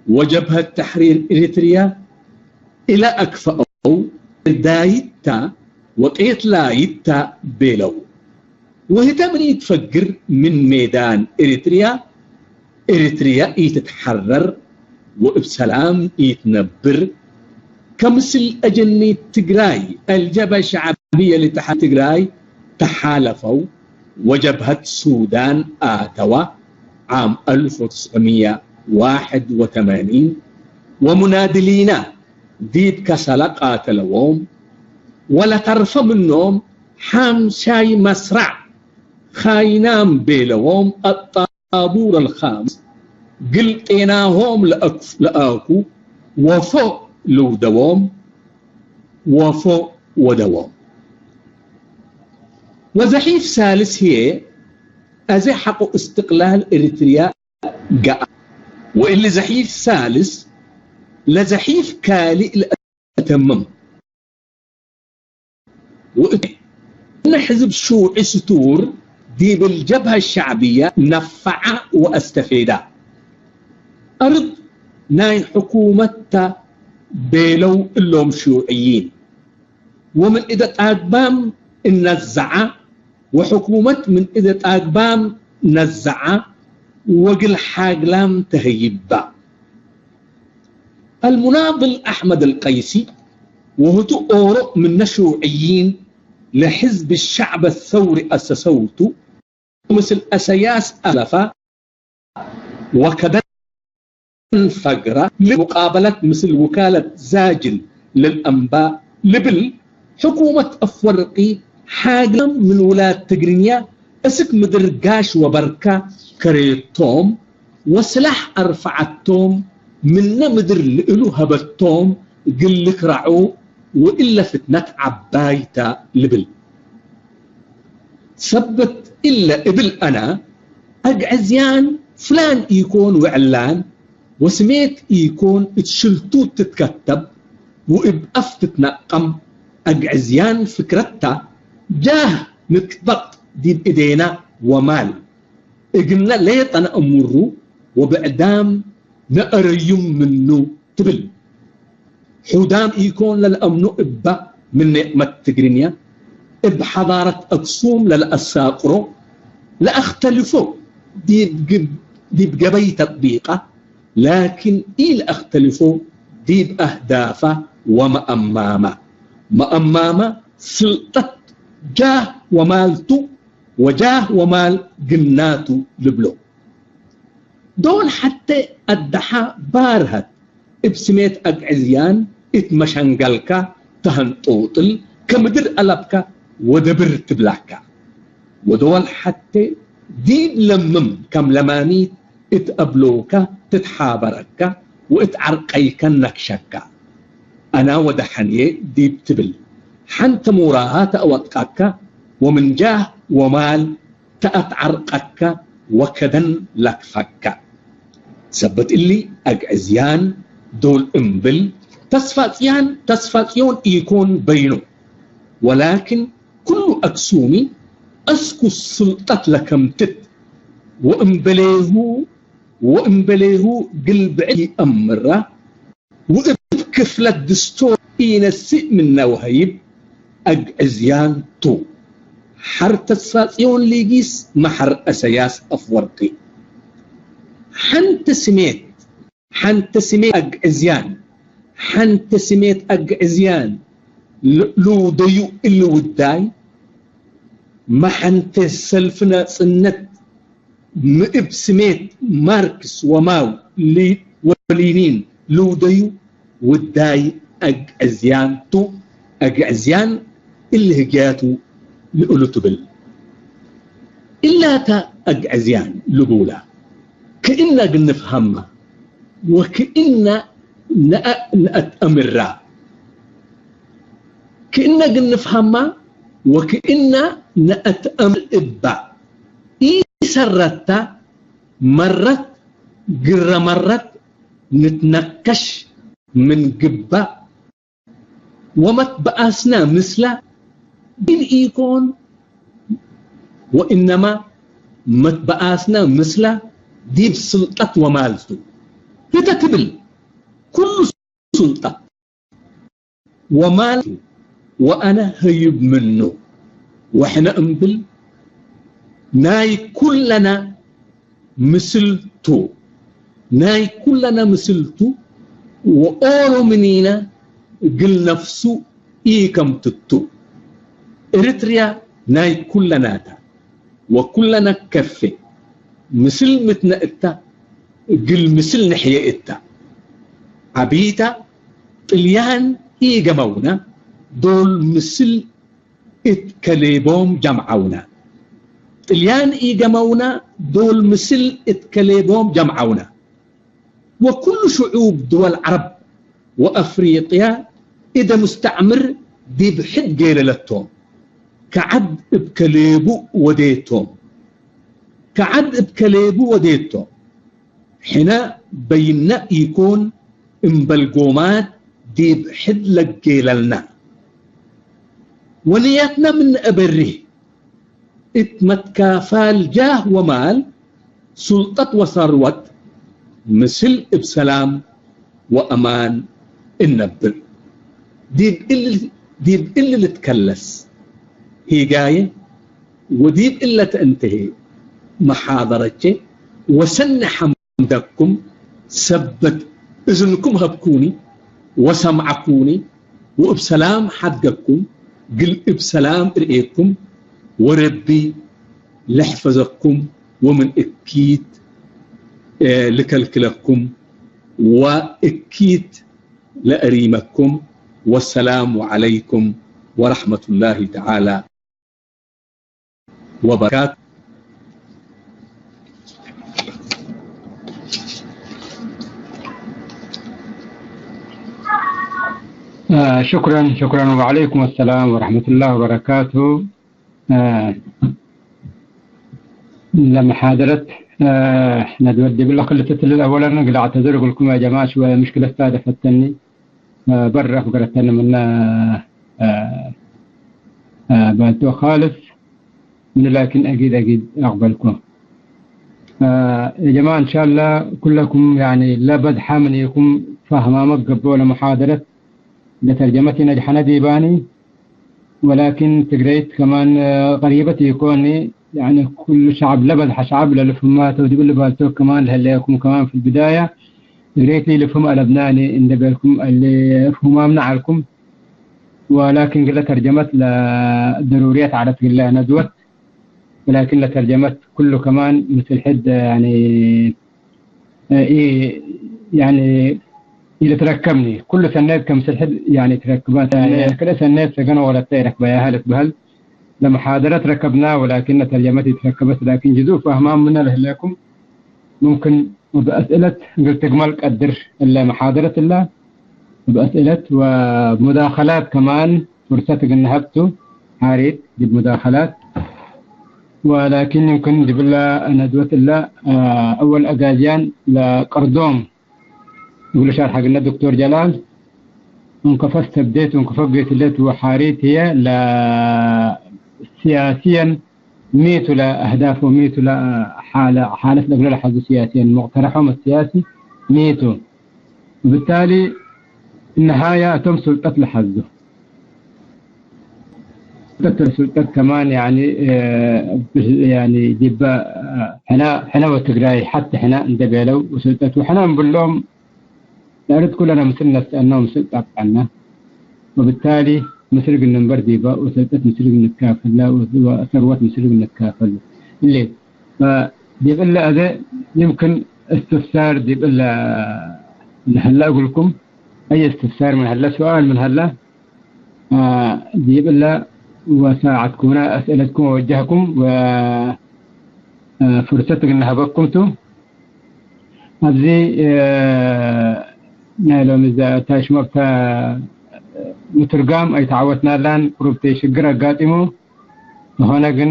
ወጀብሀት ተሕሪር ኤሪትርያ እለ አክፈአው ዳይታ ወቄትላይታ ቤለው። ወህተ ምን ኢትፈግር ምን ሜዳን ኤሪትርያ፣ ኤሪትርያ ኢትትሐረር ወእብ ሰላም ኢትነብር። ከምስል አጀኒት ትግራይ አልጀብሀ ሸዕብየ ለተሕሪር ትግራይ ተሓለፈው ወጀብሀት ሱዳን አተዋ ዓም አልፍ ወትስዕምየ ወዋሕድ ወተማኒን ወሙናድሊና ዲብ ከሰላ ቃተለዎም ወለተርፈ ምኖም ሓምሻይ መስራዕ ኻይናም ቤለዎም አጣቡር አልኻምስ ግልጤናሆም ለአክ-፣ ለአኩ ወፎ ልውደዎም ወፎ ወደዎም። ወዘሒፍ ሳልስ ህየ አዜ ሐቆ እስትቅላል ኤሪትርያ ገኣ ወእሊ ዘሒፍ ሳልስ ለዘሒፍ ካልእ ለአተምም። ወእት እነ ሕዝብ ሹዒ ስቱር ዲብል ጀብሀ ሸዕብያ ነፈዓ ወአስተፌዳ። አርድ ናይ ሕኩመታ ቤለው እሎም ሹዕይን። ወምን እደ ጣግባም እነዘዓ ወሕኩመት ምን እደ ጣግባም ነዘዓ ወግል ሓግላም ተሀይባ። አልሙናድል አሕመድ አልቀይሲ ወህቱ ኦሮ ምነ ሹዕይን ለሕዝብ ሸዕብ ሰውሪ አሰሰውቱ ምስል አሰያስ አለፋ ወከደን ፈግራ ለሙቃበለት ምስል ውካለት ዛጅል ለልአንባእ ልብል ሕኩመት አፍወርቂ ሓግላም ምን ውላድ ትግርኛ እስክ ምድር ጋሽ ወበርካ ከሬቶም ወስላሕ አርፈዓቶም ምነ ምድር ልእሉ ሀበቶም ግል ክራዑ ወእለ ፍትነት ዓባይታ ልብል። ሰበት እለ እብል አና፣ አግዕዝያን ፍላን ኢኮን ውዕላን ወስሜት ኢኮን እት ሽልቱ ትትከተብ ወእብ አፍ ትትነቀም። አግዕዝያን ፍክረታ ጃህ ንጥበቅ ዲብ እዴና ወማል እግልነ ሌጠ ነአምሩ ወብዕዳም ነአረዩም ምኑ ትብል። ሑዳም ኢኮን ለልአምኑ እባ ምን ኔቅመት ትግርኛ እብ ሐዳረት አክሱም ለልአሳቅሮ ለአክተልፎ ዲብ ግብ-፣ ዲብ ገበይ ተጥቢቃ ላኪን ኢለአክተልፎ ዲብ አህዳፋ ወመአማማ። መአማማ ስልጠት ጃህ ወማልቱ ወጃህ ወማል ግናቱ ልብሎ። ዶል ሐቴ አደሓ ባርሀት እብ ስሜት አግዕዝያን እት መሸንገልካ ተሀንጦጥል ከምድር አለብካ ወደብር ትብላካ። ወዶል ሐቴ ዲብ ለምም ከም ለማሚት እት አብሎካ ትትሓበረካ ወእት ዐርቀይከ ነክሸካ። አና ወደሐንዬ ዲብ ትብል ሐንተ ሙራሃ ተአወጥቀካ ወምን ጃህ ወማል ተአትዐርቀካ ወከደን ለክፈካ። ሰበት እሊ አግዕዝያን ዶል እምብል ተስፋጽያን ተስፋጽዮን ኢኮን በይኑ። ወላኪን ኩሉ አክሱሚ እስኩ ሱልጠት ለከምትት ወእምበሌሁ ወእምበሌሁ ግልብዕ ይአምራ ውእብ ክፍለት ድስቶር ኢነስእ ምነ ወሀይብ አግዕዝያን ቱ። ሐር ተስፋጽዮን ሊጊስ መሐር እሰያስ አፍወርቂ። ሐንቲ ስሜት፣ ሐንቲ ስሜት አግዕዝያን፣ ሐንቲ ስሜት አግዕዝያን ል-፣ ልውደዩ እሊ ውዳይ፣ መሐንተ ሰልፍ ናጽነት ምእብ ስሜት ማርክስ ወማው ሊ-፣ ወሊኒን ልውደዩ ውዳይ አግዕዝያን ቱ። አግዕዝያን እሊ ህግያቱ ልእሉ ትብል። እላታ አግዕዝያን ልቡላ ክእና ግንፍሃማ ወክእና ነአ-፣ ነአትአምራ። ክእና ግንፍሃማ ወክእና ነአትአምር እባ። ኢሰረታ መረት ግረ መረት ንትነከሽ ምን ግባእ ወመትበኣስና ምስላ ዲን ኢኮን ወእነማ መትበኣስና ምስላ ዲብ ስልጠት ወማልቱ ህተ ትብል ኩሉ ስልጠት ወማልቱ ወአነ ህዩብ ምኑ ወሕነ እምብል ናይ ኩለና ምስልቱ ናይ ኩለና ምስልቱ ወኦሮምኒና እግል ነፍሱ ኢከምትቱ። ኤርትርያ ናይ ኩለናታ ወኩለና ከፌ ምስል ምትነ እታ እግል ምስል ንሕየ እታ። ዐቢታ ጥልያን ኢገመውና ዶል ምስል እት ከሌቦም ጀምዐውና። ጥልያን ኢገመውና ዶል ምስል እት ከሌቦም ጀምዐውና። ወኩሉ ሽዑብ ድወል ዐረብ ወአፍሪቅያ እደ ሙስተዕምር ዲብ ሕድ ጌለለቶም። ከዐድ እብ ከሌቡ ወዴቶም። ከዐድ እብ ከሌቡ ወዴቶም። ሕነ በይነ ኢኮን እምበል ጎማት ዲብ ሕድ ለጌለልና። ወንያትና ምን እበሪህ እት መትካፋል ጃህ ወማል ሱልጠት ወሰርወት ምስል እብ ሰላም ወአማን እነብር። ዲብ እል-፣ ዲብ እሊ ልትከለስ ሂጋየ ወዲብ እለ ተእንተሄ መሓደረቼ ወሰኒ ሐምደኩም ሰበት እዝንኩም ሀብኩኒ ወሰምዐኩኒ ወእብ ሰላም ሐድገኩም ግል እብ ሰላም እርኤኩም ወረቢ ለሕፈዘኩም ወምን እኪት፣ እ፣ ልከልክለኩም ወእኪት ለእሪመኩም። ወሰላሙ ዐለይኩም ወረሕመቱላሂ ተዓላ ወበረካቱ። آه، شكرًا، شكرًا، وعليكم السلام ورحمة الله وبركاته. آه، ለመሓደረት፣ آه، ነድወድ ዲብለ ክልተ ትልል ኣወለን ግዳ ኣዕተዘር እግልኩም ያ ጀማዓ ሽወ ምሽክለት ታደፈተኒ። آه، በረ ፍገረተኒ ምነ، آه، آه، ባልቶ ካልስ ምን ላኪን አጊድ አጊድ አቅበልኩ። آه، የጀማዓ እንሻላ ኩለኩም ያኒ ለበዝሐ ምኒኩም ፋህማመ ገቦ ለመሓደረት ለተርጀመት ነጅሐነ ዲባኒ ወላኪን ትግረይት ከማን፣ آه፣ ቀሪበት ኢኮኒ። ያኒ ኩሉ ሸዕብ ለበዝሐ ሸዕብ ለልፍማ ተውጅብ ልባልቶ ከማን ለህለየኩም ከማን ፊ ልብዳያ ትግረይት ልፍም አለብናኒ እንደ ቤልኩም እሊ ፍሁማምና ዐልኩም። ወላኪን ግለ ተርጀመት ለደሩርየት ዐለት ግለ ነድወት ወላኪን ለተርጀመት ኩሉ ከማን ምስል ሕድ ያኒ ኢ-፣ ያኒ ኢልትረከብኒ። ኩሉ ሰኔት ከምስል ሕድ ያኒ ትረክበን። ሰኔት፣ ክልኤ ሰኔት ሰገን ወለተ ኢረክበያሀ ልትበሀል ለመሓደረት ረከብና ወላኪን ለተርጀመት ኢትረከበት። ላኪን ጅዙእ ፋህማም ምነ ለህሌኩም ሙምክን እብ አስእለት እግል ትግመል ቀድር እለ መሓደረት እለ እብ አስእለት ወሙዳኸላት ከማን ፍርሰት እግል ነሀብቱ። ሐሪት ዲብ ሙዳኸላት ولكن يمكن جبلة ندوة إلا أول أجازيان لقردوم يقول شرح قلنا دكتور جلال. انكفست بديت وانكفقت لت وحاريت هي لا سياسيا ميتو لا أهداف وميتو لا حالة حالة لقلة لحظ سياسيا مقترحهم السياسي ميتو. وبالتالي النهاية تم سلطة لحظه. ስልጠት ስልጠት ከማን ያኒ ያኒ ዲባ ሕና ሕና ወትግራይ ሓቲ ሕና እንደበለው ስልጠት ሕና እንብሎም ያርት ኩለና ምስል ነስአና ምስል ጣብጣና وبالتالي ምስል ግንንበር ዲባ ወስልጠት ምስል ግንካፈላ ሰርወት ምስል ግንካፈሉ እሌ ዲብለ ኣዘ يمكن استفسار ዲብለ ንህላ እግልኩም أي استفسار من هلا سؤال من هلا ዲብለ وساعدكمنا أسئلتكم ووجهكم وفرصة እናሃበኩም ቱ ኣብዚ ናይ ሎሚ እዛ እታ ሽሞብታ ምትርጋም ኣይተዓወትናላን ቁሩብቲ ሽግር ኣጋጢሙ ዝኾነ ግን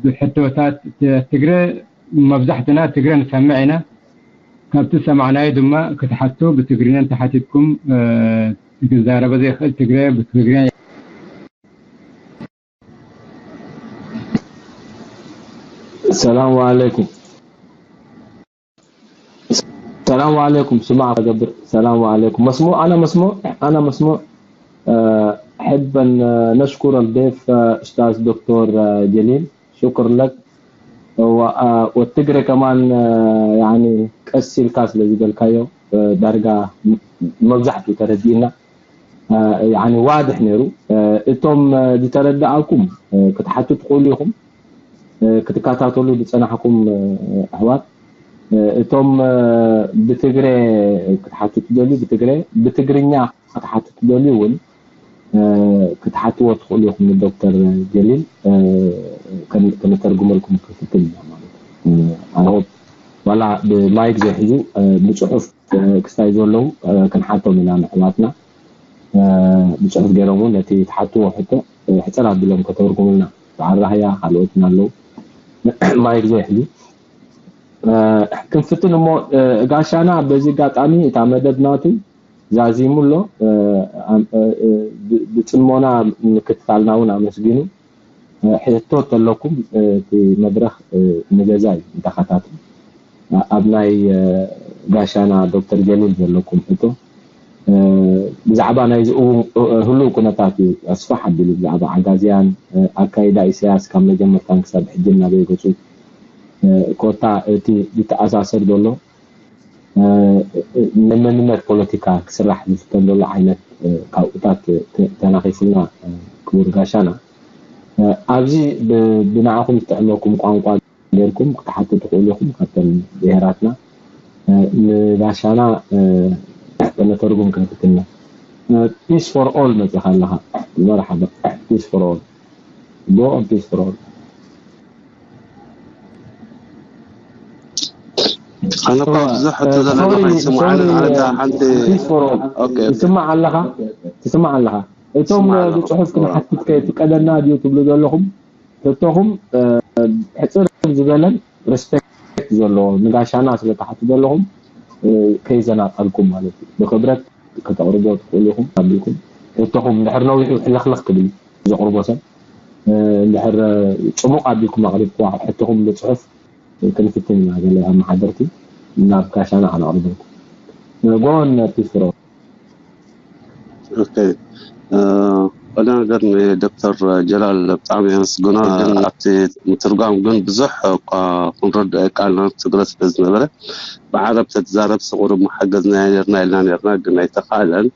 ብሕቶታት ትግረ መብዛሕትና ትግረ ንሰምዕ ኢና ካብቲ ሰማዕናዮ ድማ ክትሓቱ ብትግርኛ እንተሓቲትኩም ክዛረበ ዘይኽእል ትግረ ብትግርኛ السلام عليكم السلام عليكم سمع قبر السلام عليكم مسموع انا مسموع انا مسموع أه حبا نشكر الضيف استاذ دكتور جليل شكرا لك والتقري كمان يعني ቀስ ኢልካ ስለ ዝበልካዮ ዳርጋ መብዛሕትኡ ተረዲእና يعني ዋድሕ ነይሩ እቶም ዝተረዳእኩም ክትሓቱ ትኽእሉ ኢኹም ክትከታተሉ ዝፀናሕኩም ኣሕዋት እቶም ብትግረ ክትሓቱ ትደልዩ ብትግረ ብትግርኛ ክትሓቱ ትደልዩ እውን ክትሓትዎ ትኽእሉ ኢኹም ንዶክተር ጀሊል ከነተርጉመልኩም ክንፍትን ኢና ማለት እዩ። ዋላ ብማይክ ዘይሕዙ ብፅሑፍ ክስታይ ዘለዉ ክንሓቶም ኢና ንሕዋትና ብፅሑፍ ገይሮም እውን ነቲ ትሓትዎ ሕቶ ሕፅር ኣቢሎም ከተርጉሙልና በዓል ራህያ ካልኦትን ኣለዉ ማይክ ዘይሕዙ ክንፍትን እሞ ጋሻና በዚ ኣጋጣሚ እታ መደብ ናቱ ዛዚሙ ኣሎ ብፅሞና ምክትታልና እውን ኣመስጊኑ ሕቶ ተለኩም እቲ መድረክ ንገዛ እዩ ንተኸታትል ኣብ ናይ ጋሻና ዶክተር ጀሊል ዘለኩም ሕቶ ብዛዕባ ናይዚ እውን ህሉው ኩነታት እዩ ኣስፋሕ ኣቢሉ ብዛዕባ ዓጋዝያን ኣካይዳ ኢሳያስ ካብ መጀመርታን ክሳብ ሕጂ እናበይ ገፁ ኮታ እቲ ዝተኣሳሰር ዘሎ ናይ መንነት ፖለቲካ ክስራሕ ዝፍተን ዘሎ ዓይነት ካብኡታት ተናኺፉልና ክቡር ጋሻና ኣብዚ ብንዓኹም ዝጥዕመኩም ቋንቋ ጌርኩም ክትሓቱ ትኽእሉ ኢኹም ካብተን ብሄራትና ንጋሻና ተነተርጉም ክንፍትና peace for all መፂኻ ኣለኻ መርሓባ peace for all go on peace for all ኣነ እኮ ብዙሕ ሕቶ ዘለና ኣይስምዓንን ኣነ እታ ሓንቲ ይስማዕ ኣለኻ ትስማዕ ኣለኻ እቶም ብፅሑፍ ክንሓትት ከየፍቀደና ድዩ ትብሉ ዘለኹም ሕቶኹም ሕፅር ዝበለን ሬስፔክት ዘለዎ ንጋሻና ስለትሓቱ ዘለኹም ከይዘናቀልኩም ማለት እዩ ብክብረት ከተቕርቦ ትኽእሉ ኢኹም ኣቢልኩም ሕቶኹም እንድሕር ነዊሑ ሕልኽልኽ ክብል ዘቕርቦ ሰብ እንድሕር ፅቡቕ ኣቢልኩም ኣቕሪብኩዋ ሕቶኹም ብፅሑፍ ክንፍትን ኢና ገለ ኣመሓደርቲ ናብ ጋሻና ከነቕርበልኩም ጎን ፒስትሮ ኦኬ ወደ ነገር ንዶክተር ጀላል ብጣዕሚ የመስግኖ ግን ኣብቲ ምትርጓም ግን ብዙሕ እኳ ክንረድኦ ቃልና ትግረ ስለ ዝነበረ ብዓረብ ተትዛረብ ስቑር መሓገዝና ነርና ኢልና ነርና ግን ኣይተኻእለን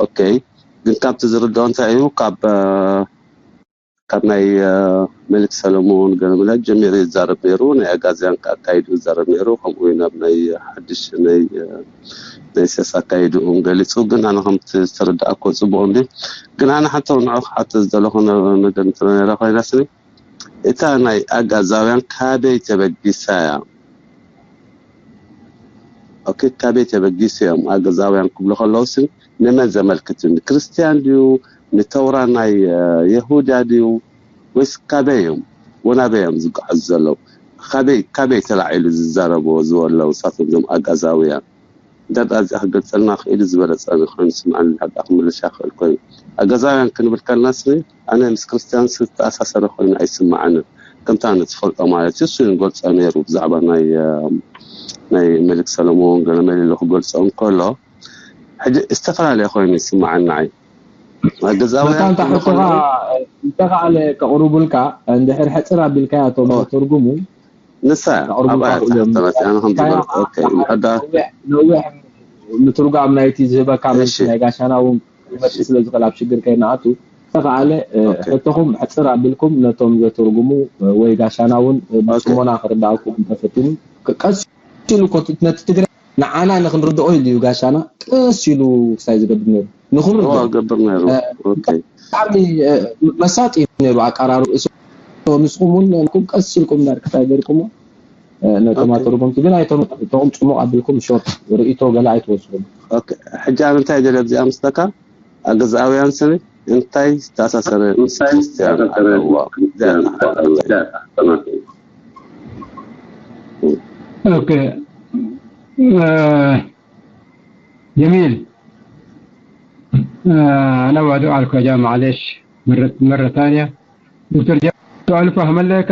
ኦኬ ግን ካብቲ ዝርድኦ እንታይ እዩ ካብ ካብ ናይ መሊክ ሰለሙን ገለመለ ጀሚሩ ይዛረብ ነይሩ ናይ ኣጋዝያን ኣካይዱ ይዛረብ ነይሩ ከምኡ እውን ኣብ ናይ ሓድሽ ናይ ናይ ሰስ ኣካይድኡም ገሊፁ ግን ኣነ ከምቲ ዝተረዳእኮ ፅቡቅ እንዲ ግን ኣነ ሓንቲ ንዑ ክሓቶ ዝደለኹ ነገር እንተ ነራ ኮይና ስኒ እታ ናይ ኣጋዛውያን ካበይ ተበጊሳ እያ ኦኬ ካበይ ተበጊሱ እዮም ኣገዛውያን ክብሉ ከለውስ ንመን ዘመልክት እዩ ንክርስትያን ድዩ ንተውራ ናይ የሁዳ ድዩ ወይስ ካበይ እዮም ወናበይ እዮም ዝጓዓዙ ዘለዉ? ካበይ ካበይ ተላዒሉ ዝዛረብዎ ዝወለዉ ንሳቶም እዞም ኣጋዛውያን? እንተ ደኣ እዚኣ ክገልጸልና ክኢሉ ዝበለጸ ኮይኑ ይስምዓኒ፣ እንድሕር ደኣ ክምልሻ ክእል ኮይኑ። ኣጋዛውያን ክንብል ከለናስ ኣነ ምስ ክርስትያንስ ዝተኣሳሰረ ኮይኑ ኣይስምዓንን። ከምታ ንትፈልጦ ማለት እዩ፣ እሱ ይገልጾ ነይሩ ብዛዕባ ናይ፣ እ፣ ናይ መሊክ ሰለሞን ገለ መለ ኢሉ ክገልጾ እንከሎ፣ ሕጂ ዝተፈላለየ ኮይኑ ይስምዓኒ ንዓይ። ኣጋዛውያን መታን ሕቶኻ እንተኸኣለ ከቕርቡልካ እንድሕር ሕጽር ኣቢልካያ እቶም ኦ። ዘተርጉሙ ንሳ ከቕርቡልካ ኣብኣ ክእሉ እዮም። ተመፅኣና ከም ዝበልኩ፣ ኦኬ፣ እንድሕር ደኣ ነዊሕ፣ ነዊሕ ምትርጓም ናይቲ ዝህበካ መልሲ እሺ። ናይ ጋሻና እውን ክመፅእ ስለ ዝኽእል ኣብ ሽግር ከይንኣቱ፣ እንተኸኣለ፣ እ፣ ኦኬ። ሕቶኹም ሕፅር ኣቢልኩም ነቶም ዘተርጉሙ፣ እ፣ ወይ ጋሻና እውን፣ እ፣ ኦኬ። ብፅሞና ክርዳእኩም እንተፈቲኑ፣ ክ-፣ ቀስ ኢሉ እኮ ነቲ ትግረ ንዓና ንኽንርድኦ ኢሉ እዩ ጋሻና ቀስ ኢሉ ክሳይ ዝገብር ነይሩ። ንኽንርድኦ። እዋ፣ ገብር ነይሩ። እ፣ ኦኬ። ብጣዕሚ፣ እ፣ መሳጢ እዩ ነይሩ ኣቀራርብ። እሶ ንስኹም እውን ነንኩም ቀስ ኢልኩም ዳር ክሳይ ገይርኩሞ፣ እ፣ ነቶም ኦኬ። ኣተርጎምቲ ግን ኣይተመ-፣ እቶም ጽሙቕ ኣቢልኩም ሾርት ርእይቶ ገለ ኣይትወስዱን። ኦኬ። ሕጂ ኣብ እንታይ ገለ ኣብዚኣ ምስለካ? ኣገዛኣውያን ስኒ እንታይ ዝተኣሳሰረ ምስ ክርስትያን ኣለዎ? እዚኣ እያ። ኦኬ። እ፣ جميل. آه، أنا وعد أعرف يا جماعة، معلش، مرة، مرة ثانية. دكتور جمال، سؤال فهم لك؟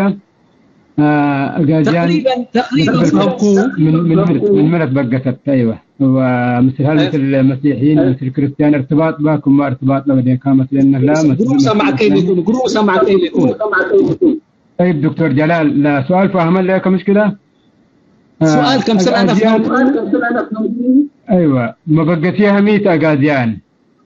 آه، أجازيان تقريبًا، تقريبًا مثل فهمكو. من، من مرت، من مرت بقى ست، أيوة. ومثل هل مثل المسيحيين، مثل الكريستيان، ارتباط باكم ما ارتباط لو دي كان مثل إنه لا، مثل، قروب مثل سمع كيلكم، قروب سمع كيلكم. طيب دكتور جلال، لا سؤال فهم لك مشكلة؟ آه، سؤال كم سنة أنا أجازيان. فهمكو؟ أيوة، ما بقى فيها ميت أجازيان.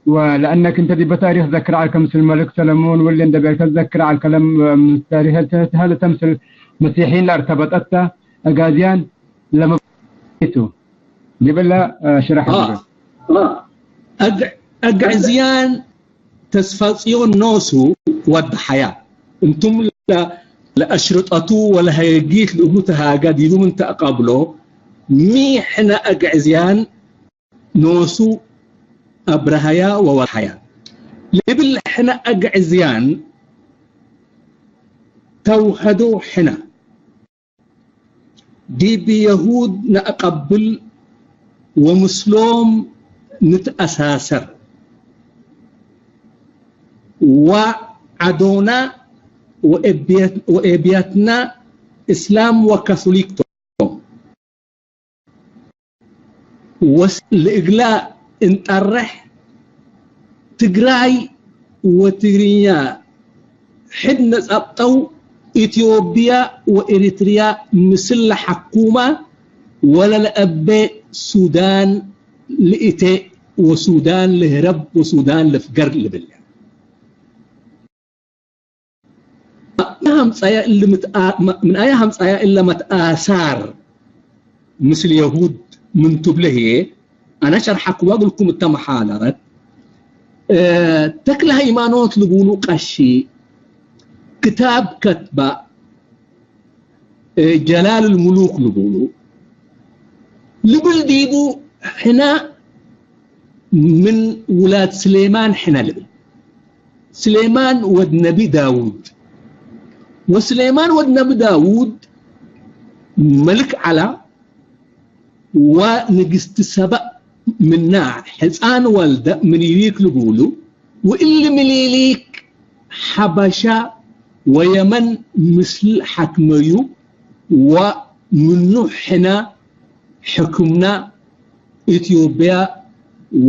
ولأنك أنت دي بتاريخ ذكر على كمس الملك سلمون، واللي أنت بيك تذكر على الكلام من تاريخ، هل تمثل مسيحيين لا ارتبطت أجازيان لما بيتو. جيب لها، آه، شرح آه. لي. آه. أج-، أجعزيان تسفاتيون نوسو ود حياة. أنتم لا، لأشرطتو ولا هيجيت لأبو تهاجد يلوم أنت أقابلو. مي حنا أجعزيان ኖሱ ኣብርሃያ ወወርሓያ ልብል ሕነ ኣግዕዝያን ተውሐዶ ሕነ ዲብ የሁድ ነእቀብል ወምስሎም ንትአሳሰር ወዐዶና ወኤብያትና እስላም ወካቶሊክ ቶም። ወስ-፣ ልእግላ እንጠርሕ ትግራይ ወትግርኛ ሕድ ነጻብጠው ኢትዮጵያ ወኤሪትርያ ምስል ለሐኩማ ወለለአበ ሱዳን ልእተ ወሱዳን ልህረብ ወሱዳን ልፍገር ልብል። ምን ኣያ ሃምጻያ እለ መትኣሳር ምስል የሁድ ምን ቱብለ ህዬ፣ ኣነ ሸርሓክዋ እግልኩም እተመሓደረት፣ እ፣ ተክለ ሃይማኖት ልቡሉ ቀሺ ክታብ ከትባ፣ እ፣ ጀላል ልሙሉክ ልቡሉ ልብል ዲቡ ሕና ምን ውላድ ስሌማን ሕነ ልብል። ስሌማን ወድ ነቢ ዳውድ። ወስሌማን ወድ ነቢ ዳውድ መልክ ዓላ ወንግስቲ ሰባእ ምና ሕፃን ወልደ ምኒሊክ ልቡሉ። ወእሊ ምኒሊክ ሓበሻ ወየመን ምስል ሓክመዩ ወምኑ ሕነ ሕክምና ኢትዮጵያ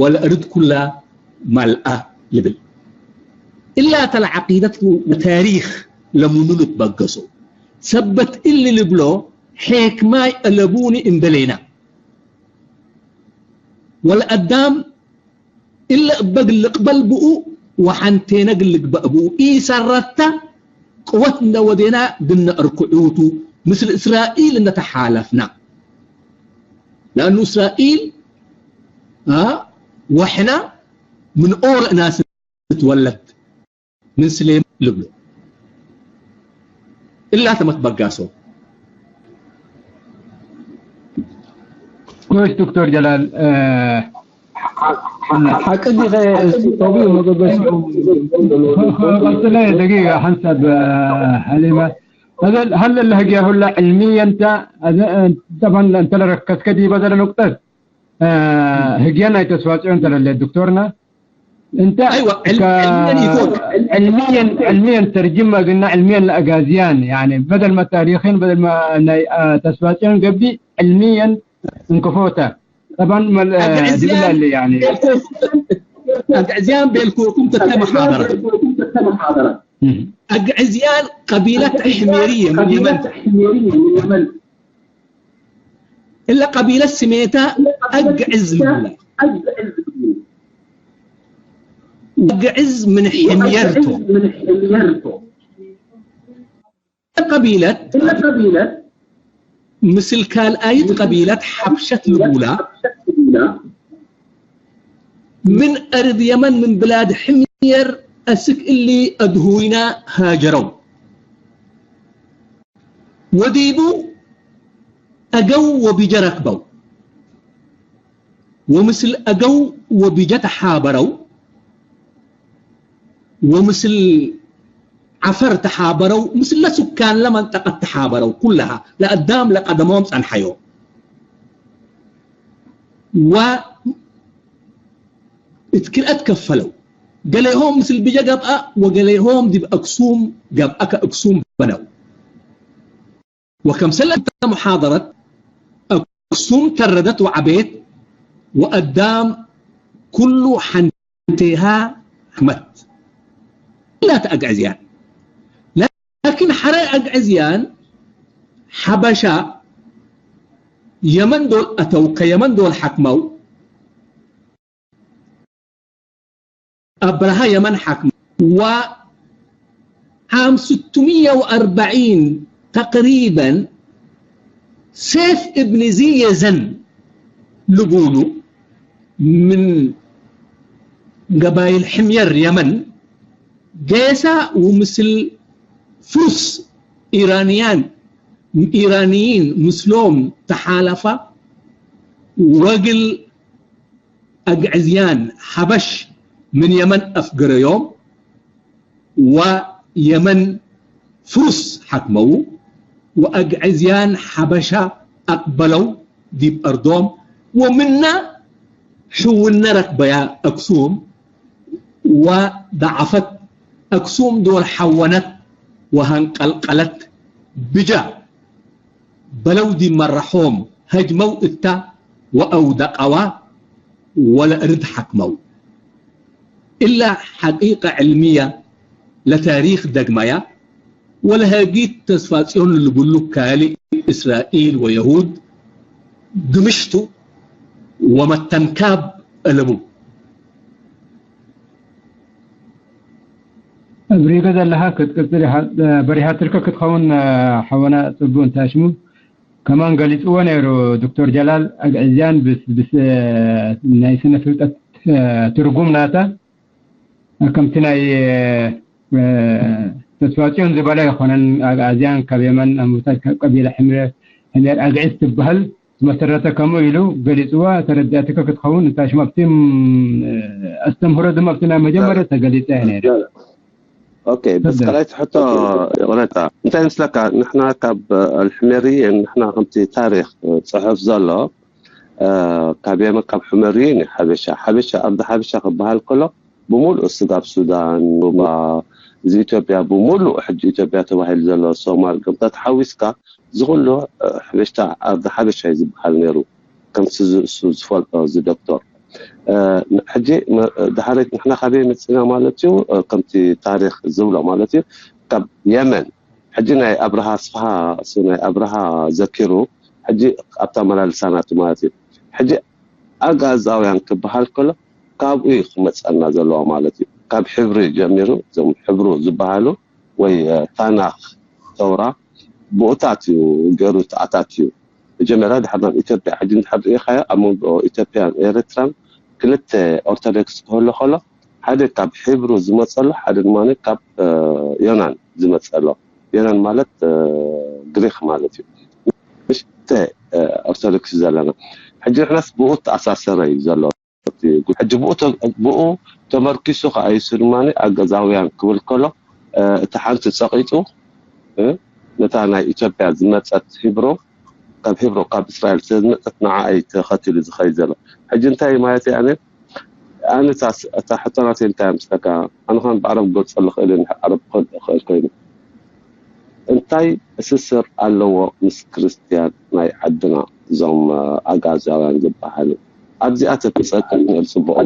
ወለእርድ ኩላ ማልኣ ልብል። እላ ተለ ዓቂደት ወታሪኽ ለምኑ ልትበገሶ። ሰበት እሊ ልብሎ ሔክማይ አለቡኒ እምበሌና። ወለአዳም እለ እበ ግልቅበል ብኡ ወሐንቴነ ግልግበእ ብኡ ኢሰረታ ቅወት እንደ ወዴና ግነ እርክዑቱ ምስል እስራኤል እንደ ተሓለፍና። ለአኑ እስራኤል፣ አ፣ ወሕና ምን ኦር እናስ ትወለድ ምን ስሌም ልብሎ። እላ ተመት በጋሶ። كويس دكتور جلال. آه، ሓቂ ዲኸ? ቶቢኡ መገገሲኹም ቀጽለ ደቂቃ ሓንሳብ፣ አ፣ ሃሊማ። هذا هل الهجية هلا علميا انت؟ طبعا انت لركز كدي بدل نقطة. آه هجيان اي تسواتيون ترى الدكتورنا. انت أيوة، علم- علميا يكون. علميا علميا ترجمة، قلنا علميا لاجازيان، يعني بدل ما تاريخين، بدل ما ناي- آه تسواتيون قبدي علميا انكفوتا. طبعا ما ال- آه أجازيان دبل اللي يعني ኣግዕዝያን ቤልኩኩም ክልተ መሓደራ። مم. ኣግዕዝያን ቀቢለት ሕሜርየ ምን የመን። እለ ቀቢለት ስሜታ ኣግዕዝ ይብላ። ኣግዕዝ ምን ሕምየርቶ። ቀቢለት ምስል ካልኣይት ቀቢለት ሓብሸት ልቡላ ምን ኣርድ የመን ምን ብላድ ሕምየር ኣስክ እሊ ኣድሁይና ሃጀረው። ወዲቡ ኣገው ወቢጀ ረክበው። ወምስል ኣገው ወቢጀ ተሓበረው። ወምስል ዓፈር ተሓበረው። ምስለ ሱካን ለመንጠቀት ተሓበረው። ኩለሃ ለኣዳም ለቀደሞም ጸንሐዮ። ወ እት ክልኣት ከፈለው። ገሌሆም ምስል ብጀ ገብኣ ወገሌሆም ዲብ ኣክሱም ገብኣ ከእክሱም በነው። ወከምሰለ ሙሓደረት ኣክሱም ተረደት ወዓቤት ወኣዳም ኩሉ ሓንቴሃ ሕመት። ላተ ኣግዕዝያን ላኪን ሓረ ኣግዕዝያን ሓበሻ የመን ዶል ኣተው ከየመን ዶል ሓክመው። ኣብርሃ የመን ሓክመው ወዓም ስትምየ ወኣርባዒን ተቅሪበን ሴፍ እብን ዚ የዘን ልቡሉ ምን ገባይል ሕምየር የመን ጌሳ ውምስል ፍሩስ ኢራንያን ኢራንይን ምስሎም ተሓለፋ። ወግል ኣግዕዝያን ሓበሽ ምን የመን ኣፍገረዮም ወየመን ፍሩስ ሓክመው። ወኣግዕዝያን ሓበሻ ኣቅበለው ዲብ ኣርዶም ወምና ሕውነ ረክበያ ኣክሱም። ወደዓፈት ኣክሱም ዶል ሓወነት ወሃንቀልቀለት ብጃ በለው ዲብ መራሖም ሀጅመው እታ ወአውደቀዋ ወለእርድ ሐክመው። እላ ሐቂቀ ዕልምየ ለታሪክ ደግመያ ወለሀጊት ተስፋጽዮን ልብሉ ካልእ እስራኤል ወየሁድ ግምሽቱ ወመተንካብ እልሙ። ኣብሪገ ዘለኻ ክትቅጽል ኢኻ፣ በሪሃትልካ ክትኸውን ሓወና ጽቡቅ እንታሽሙ ከማን ገሊጽዎ ነይሩ ዶክተር ጀላል። ኣግዕዝያን ብስ ናይ ስነ ፍልጠት ትርጉም ናታ ከምቲ ናይ ተስፋጽዮን ዝበለ ኣይኮነን። ኣግኣዝያን ካብ የመን ኣምቡታት ካብ ቀቢላ ሕምረ ሕሜር ኣግዕዝ ትበሃል ዝመሰረተ ከምኡ ኢሉ ገሊጽዋ። ተረዳእትካ ክትኸውን እንታሽሙ ኣብቲ ኣስተምህሮ ድማ ኣብቲ ናይ መጀመርያ ተገሊጸ እያ ነይረ። ኦኬ፣ በስ ካልኣይቲ ሕቶ ይቕረታ። እንታይ ይመስለካ፣ ንሕና ካብ ኣልሕሜሪ ንሕና ከምቲ ታሪኽ ጽሑፍ ዘሎ ካብ የመን ካብ ሕመሪ ንሓበሻ ሓበሻ ኣርዲ ሓበሻ ክበሃል ከሎ ብምሉእ ስጋብ ሱዳን፣ ሩባ፣ እዚ ኢትዮጵያ ብምሉእ ሕጂ ኢትዮጵያ ተባሂሉ ዘሎ ሶማል ከምታት ሓዊስካ ዝኹሉ ሕበሽታ ኣርዲ ሓበሻ እዩ ዝበሃል ነይሩ። ከምቲ እሱ ዝፈልጦ እዚ ዶክተር ሕጂ ድሓረይት ንሕና ካበይ መፅና ማለት እዩ። ከምቲ ታሪክ ዝብሎ ማለት እዩ ካብ የመን ሕጂ ናይ ኣብርሃ ኣስፍሃ እሱ ናይ ኣብርሃ ዘኪሩ ሕጂ ኣብታ መላልሳ ናቱ ማለት እዩ። ሕጂ ኣግኣዛውያን ክበሃል ከሎ ካብኡ እዩ ክመፀና ዘለዋ ማለት እዩ። ካብ ሕብሪ ጀሚሩ እዞም ሕብሩ ዝበሃሉ ወይ ታናክ ተውራ ብኡታት እዩ ገይሩ ተኣታት እዩ። መጀመርያ ድሕር ናብ ኢትዮጵያ ሕጂ እንድሕር ርኢኻዮ ኣብ መንጎ ኢትዮጵያን ኤርትራን ክልተ ኦርቶዶክስ ክህሉ ከሎ ሓደ ካብ ሒብሩ ዝመፀሎ ሓደ ድማ ካብ ዮናን ዝመፀሎ። ዮናን ማለት ግሪክ ማለት እዩ። ምሽተ ኦርቶዶክስ ዘለና ሕጂ ንሕናስ ብኡ ተኣሳሰረ እዩ ዘሎ። ሕጂ ብኡ ተመርኪሱ ከዓ ይሱ ድማ ኣገዛውያን ክብል ከሎ እቲ ሓንቲ ፀቂጡ ነታ ናይ ኢትዮጵያ ዝመፀት ሂብሮ ካብ ሂብሮ ካብ እስራኤል ስለ ዝመፀት ንዓ እዩ ተኸቲሉ ዝኸይድ ዘሎ። ሕጂ እንታይ ማለት እየ ኣነ ኣነ እታ ሕቶ ናተይ እንታይ ምስለካ ኣነ ኸን ብዓረብ ክገልፀሉ ክእል እየ ዓረብ ክእል እኽእል ኮይኑ እንታይ ትስስር ኣለዎ ምስ ክርስትያን ናይ ዓድና እዞም ኣጋዛውያን ዝበሃሉ ኣብዚኣ ተተፀቅጥ ንእል ፅቡቅ